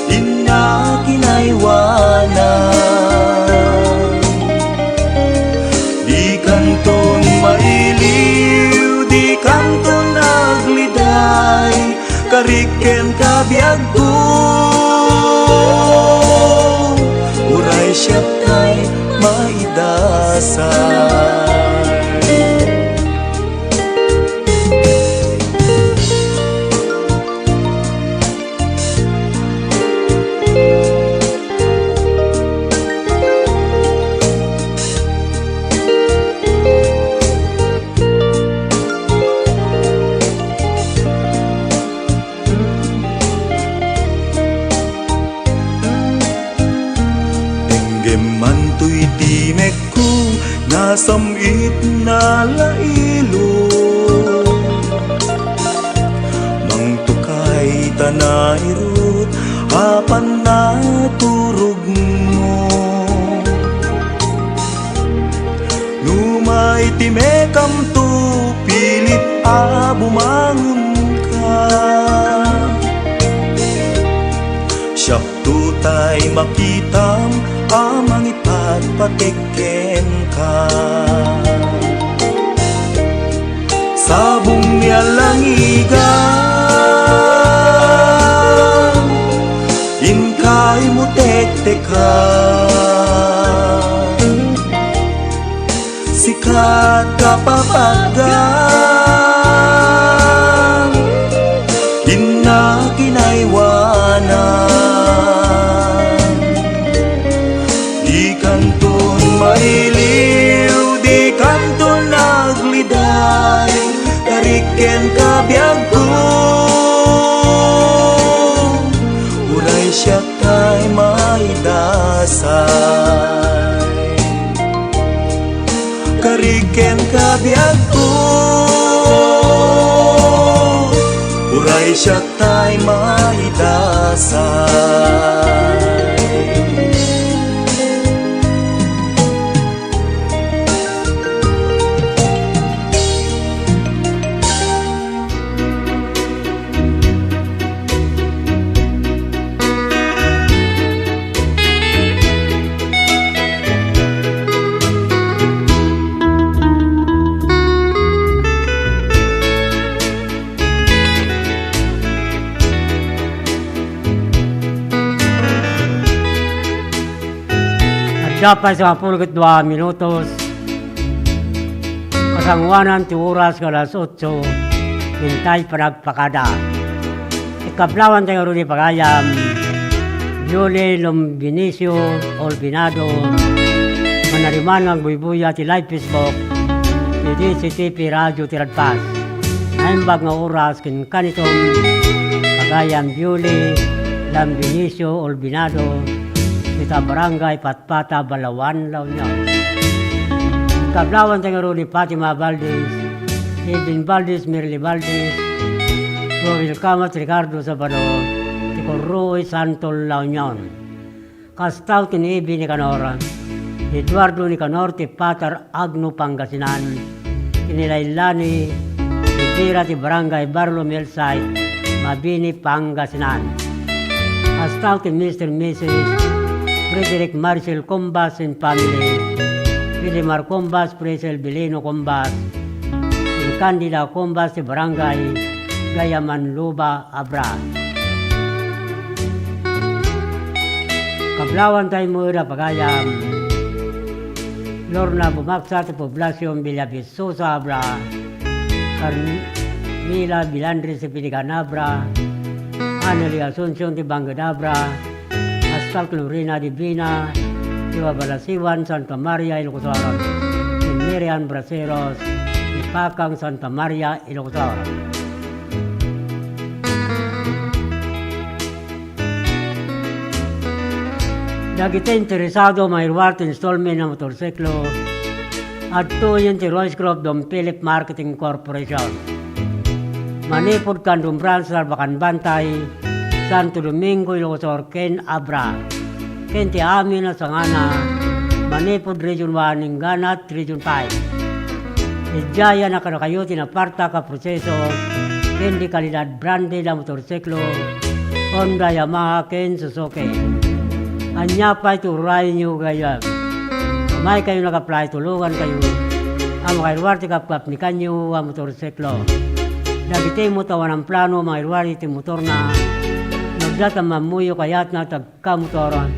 inna kinaiwanan. Dikanton mailiw, dikanton agliday, karik ken kabiagko, uray siak tay maidasay. Tenggem man toy timekko, nasam-it na la ilog. Mangtukay ta nairut a pannaturogmo. Numay timekamto, pilit a bumangonka. Siakto tay makitam a mangipatpatek kenka. Sabong mi a langigan, inkay mo tekteka. Sikat kapapatgan, inna kinaiwanan. Dikanton mailiw, dikanton agliday, karik ken kabiagko, uray siak tay maidasay. Karik ken kabiagko, uray siak tay maidasay. Adda pay sangapulo ket dua minutos. Kasangoanan ti oras nga alas otso, intay panagpakada. Ikablawan tayo ngarud ni pagayam, Yuli Lombinicio Olvinado, manariman nga agbuybuya ti live Facebook, ti D C T P Radio ti Radpas. Naimbag nga oras ken kanitom, pagayam Yuli Lombinicio Olvinado, ita Barangay Pat pata, Balaoan, La Union. Kablawan tayo ngarud ni Fatima Valdez, Edwin Valdez, Merly Valdez, Floril Camat, Ricardo Sabado, ti Corroy, Santol, La Union. Kasta ken ni Ebi Nicanor, Eduardo Nicanor, ti Patar Agno, Pangasinan. Kinilaylani, ti bira ti Barangay Barlow Millsite, Mabini, Pangasinan. Kasta ken Mister Missus Frederick Marcel Combas and family, Filimar Combas, Fresel Bilino Combas, and Candida Combas ti Barangay Gayaman Luba, Abra. Kablawan tayo met a pagayam, Lorna Bumaksa ti Poblacion Villavisosa, Abra, Carmila Bilandres ti Pinigan, Abra, Aneli Asuncion ti Bangked, Abra, Astal Lorena Divina ti Babalasiwan, Santa Maria, Ilocos Sur, ken Miriam Braceros ti Pakang, Santa Maria, Ilocos Sur. Dagiti interesado mairuar ti installment a motorsiklo, adtoyen ti Royce Group Don Philip Marketing Corporation. Manipud Candon Branch, Labacan Bantay, Santo Domingo, Ilocos Sur, ken Abra, ken ti amin a sangana, manipud Region one, Inganat, Region five. Idiay a kadakayo ti napartak a proseso ken di kalidad branded a motorsiklo, Honda, Yamaha, ken Suzuki. Ania pay ti urayenyo gayam? Umaykayo nag-apply, tulongankayo a makairuar ti kapkapnikanyo a motorsiklo. Dagiti met awan plano mairuar iti motorna, no adda ti ammuyog kayatna ti agkamotor,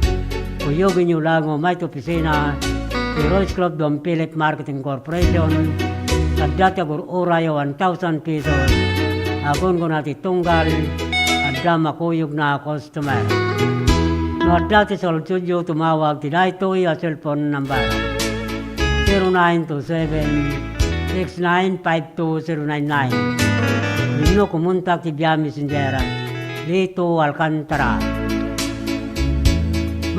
kuyogenyo laeng umayto opisina ti Royce Group Don Philip Marketing Corporation. Adda ti agur-uray a one thousand pesos. Agun-una ti tunggal, adda makuyogna a customer. No adda ti saludsodyo, tumawag ti daytoy a cellphone number, zero nine two seven, six nine five two zero nine nine. Wenno kumontak ti via messenger, Lito Alcantara.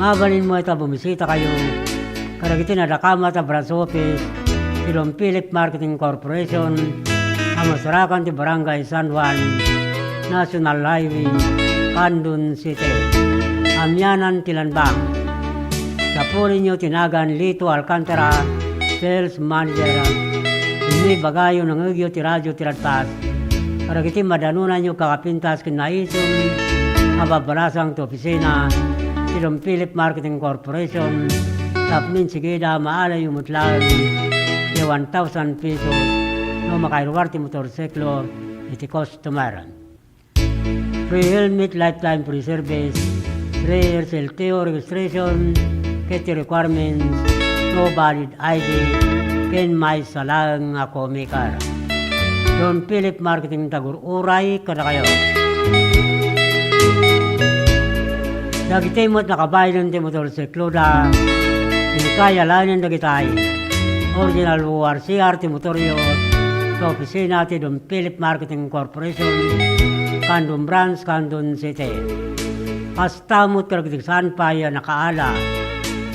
Mabalin met a bumisitakayo kadagiti nadakamat a branch office ti Don Philip Marketing Corporation a masarakan ti Barangay San Juan, National Highway, Candon City. Amianan ti Land Bank. Sapulenyo ti nagan Lito Alcantara, Sales Manager. Wenno ibagayo, nangegyo ti radio ti Radpas kadagiti madanonanyo a kakapintas ken naisun a babbalasang ti opisina ti Don Philip Marketing Corporation tapno insigida, maalayo met laeng ti one thousand pesos no makairuar ti motorsiklo iti customer. Free helmet, lifetime free service, three years L T O registration, ket ti requirements, no valid I D, ken maysa laeng a co-maker. Don Philip Marketing, tagur-uray kadakayo. Dagiti met nakabaylen ti motorsikloda, inkay alaenen dagitay. Original O R C R ti motoryo, ta opisina ti Don Philip Marketing Corporation, Candon Branch, Candon City. Kasta met kadagiti saan pay a nakaala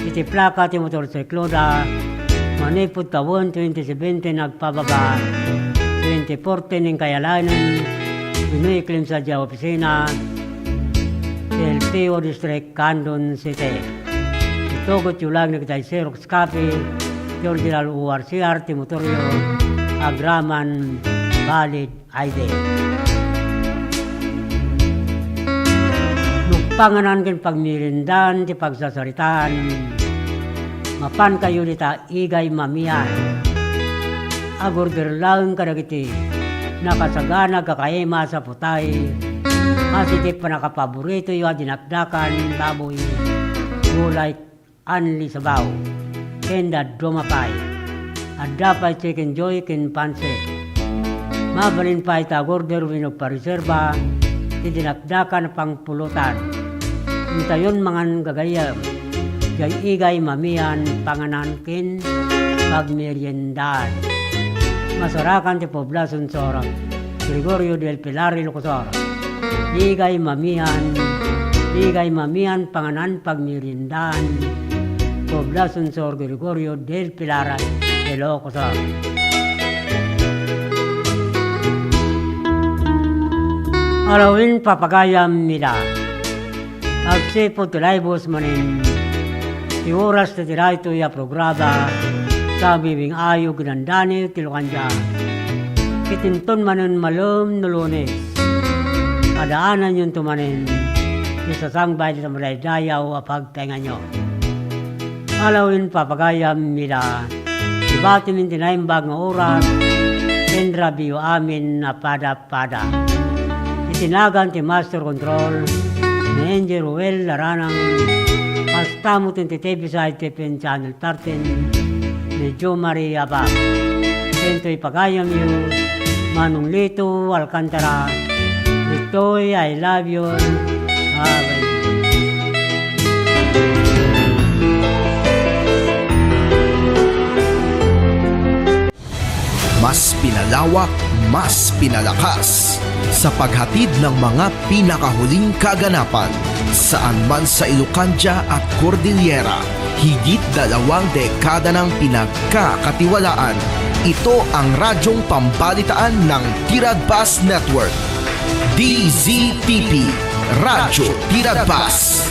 iti plaka ti motorsikloda, manipud tawen twenty seventeen agpababa, twenty fourteen inkay alaenen, wenno iklim sadiay opisina ti L T O District, Candon City. Itugotyo laeng dagitay Xerox copy ti original O R C R ti motoryo, agraman valid I D. No panganan ken pagmeriendaen ti pagsasaritaan, mapankayo dita Igay Mamian. Agurder laeng kadagiti nakasagana a kakaemas a putay, kas iti pannakapaboritoyo a dinakdakan baboy, gulay, anli sabaw, ken dadduma pay. Adda pay Chicken Joy ken pansit. Mabalin pay ta agurder wenno pareserba ti dinakdakan a pangpulutan. Intayon mangan gagayyem, diay Igay Mamian panganan ken pagmeriendaan. Masarakan ti Poblacion Sur, Gregorio del Pilar, Ilocos Sur. Igay Mamian, Igay Mamian panganan pagmeriendaan, Poblacion Sur, Gregorio del Pilar, Ilocos Sur. Alawin papagayam ida. Agsipud ti laybus manen ti oras ti daytoy a programa, ta bibing-ayo ginandani ti lukandia. Ket inton manen malem no Lunes, padaananyonto manen ti sasangbay ti madaydayaw a pagtaenganyo. Alawin papagayam ida, ibatimin ti naimbag nga oras ken rabiyo amin a pada pada. Iti nagan ti Master Control, ni Engineer Ruel Laranang, kasta met ti T V side T P N Channel thirteen, ni Jo Marie Abad. Ken ti pagayamyo, Manong Lito Alcantara, ditoy I Love You. Bye-bye. Mas pinalawak, mas pinalakas. Sa paghatid ng mga pinakahuling kaganapan, saan man sa Ilocandia at Cordillera, higit dalawang dekada ng pinagkakatiwalaan. Ito ang radyong pambalitaan ng Tiragbas Network. D Z T P, Radyo Tiragbas.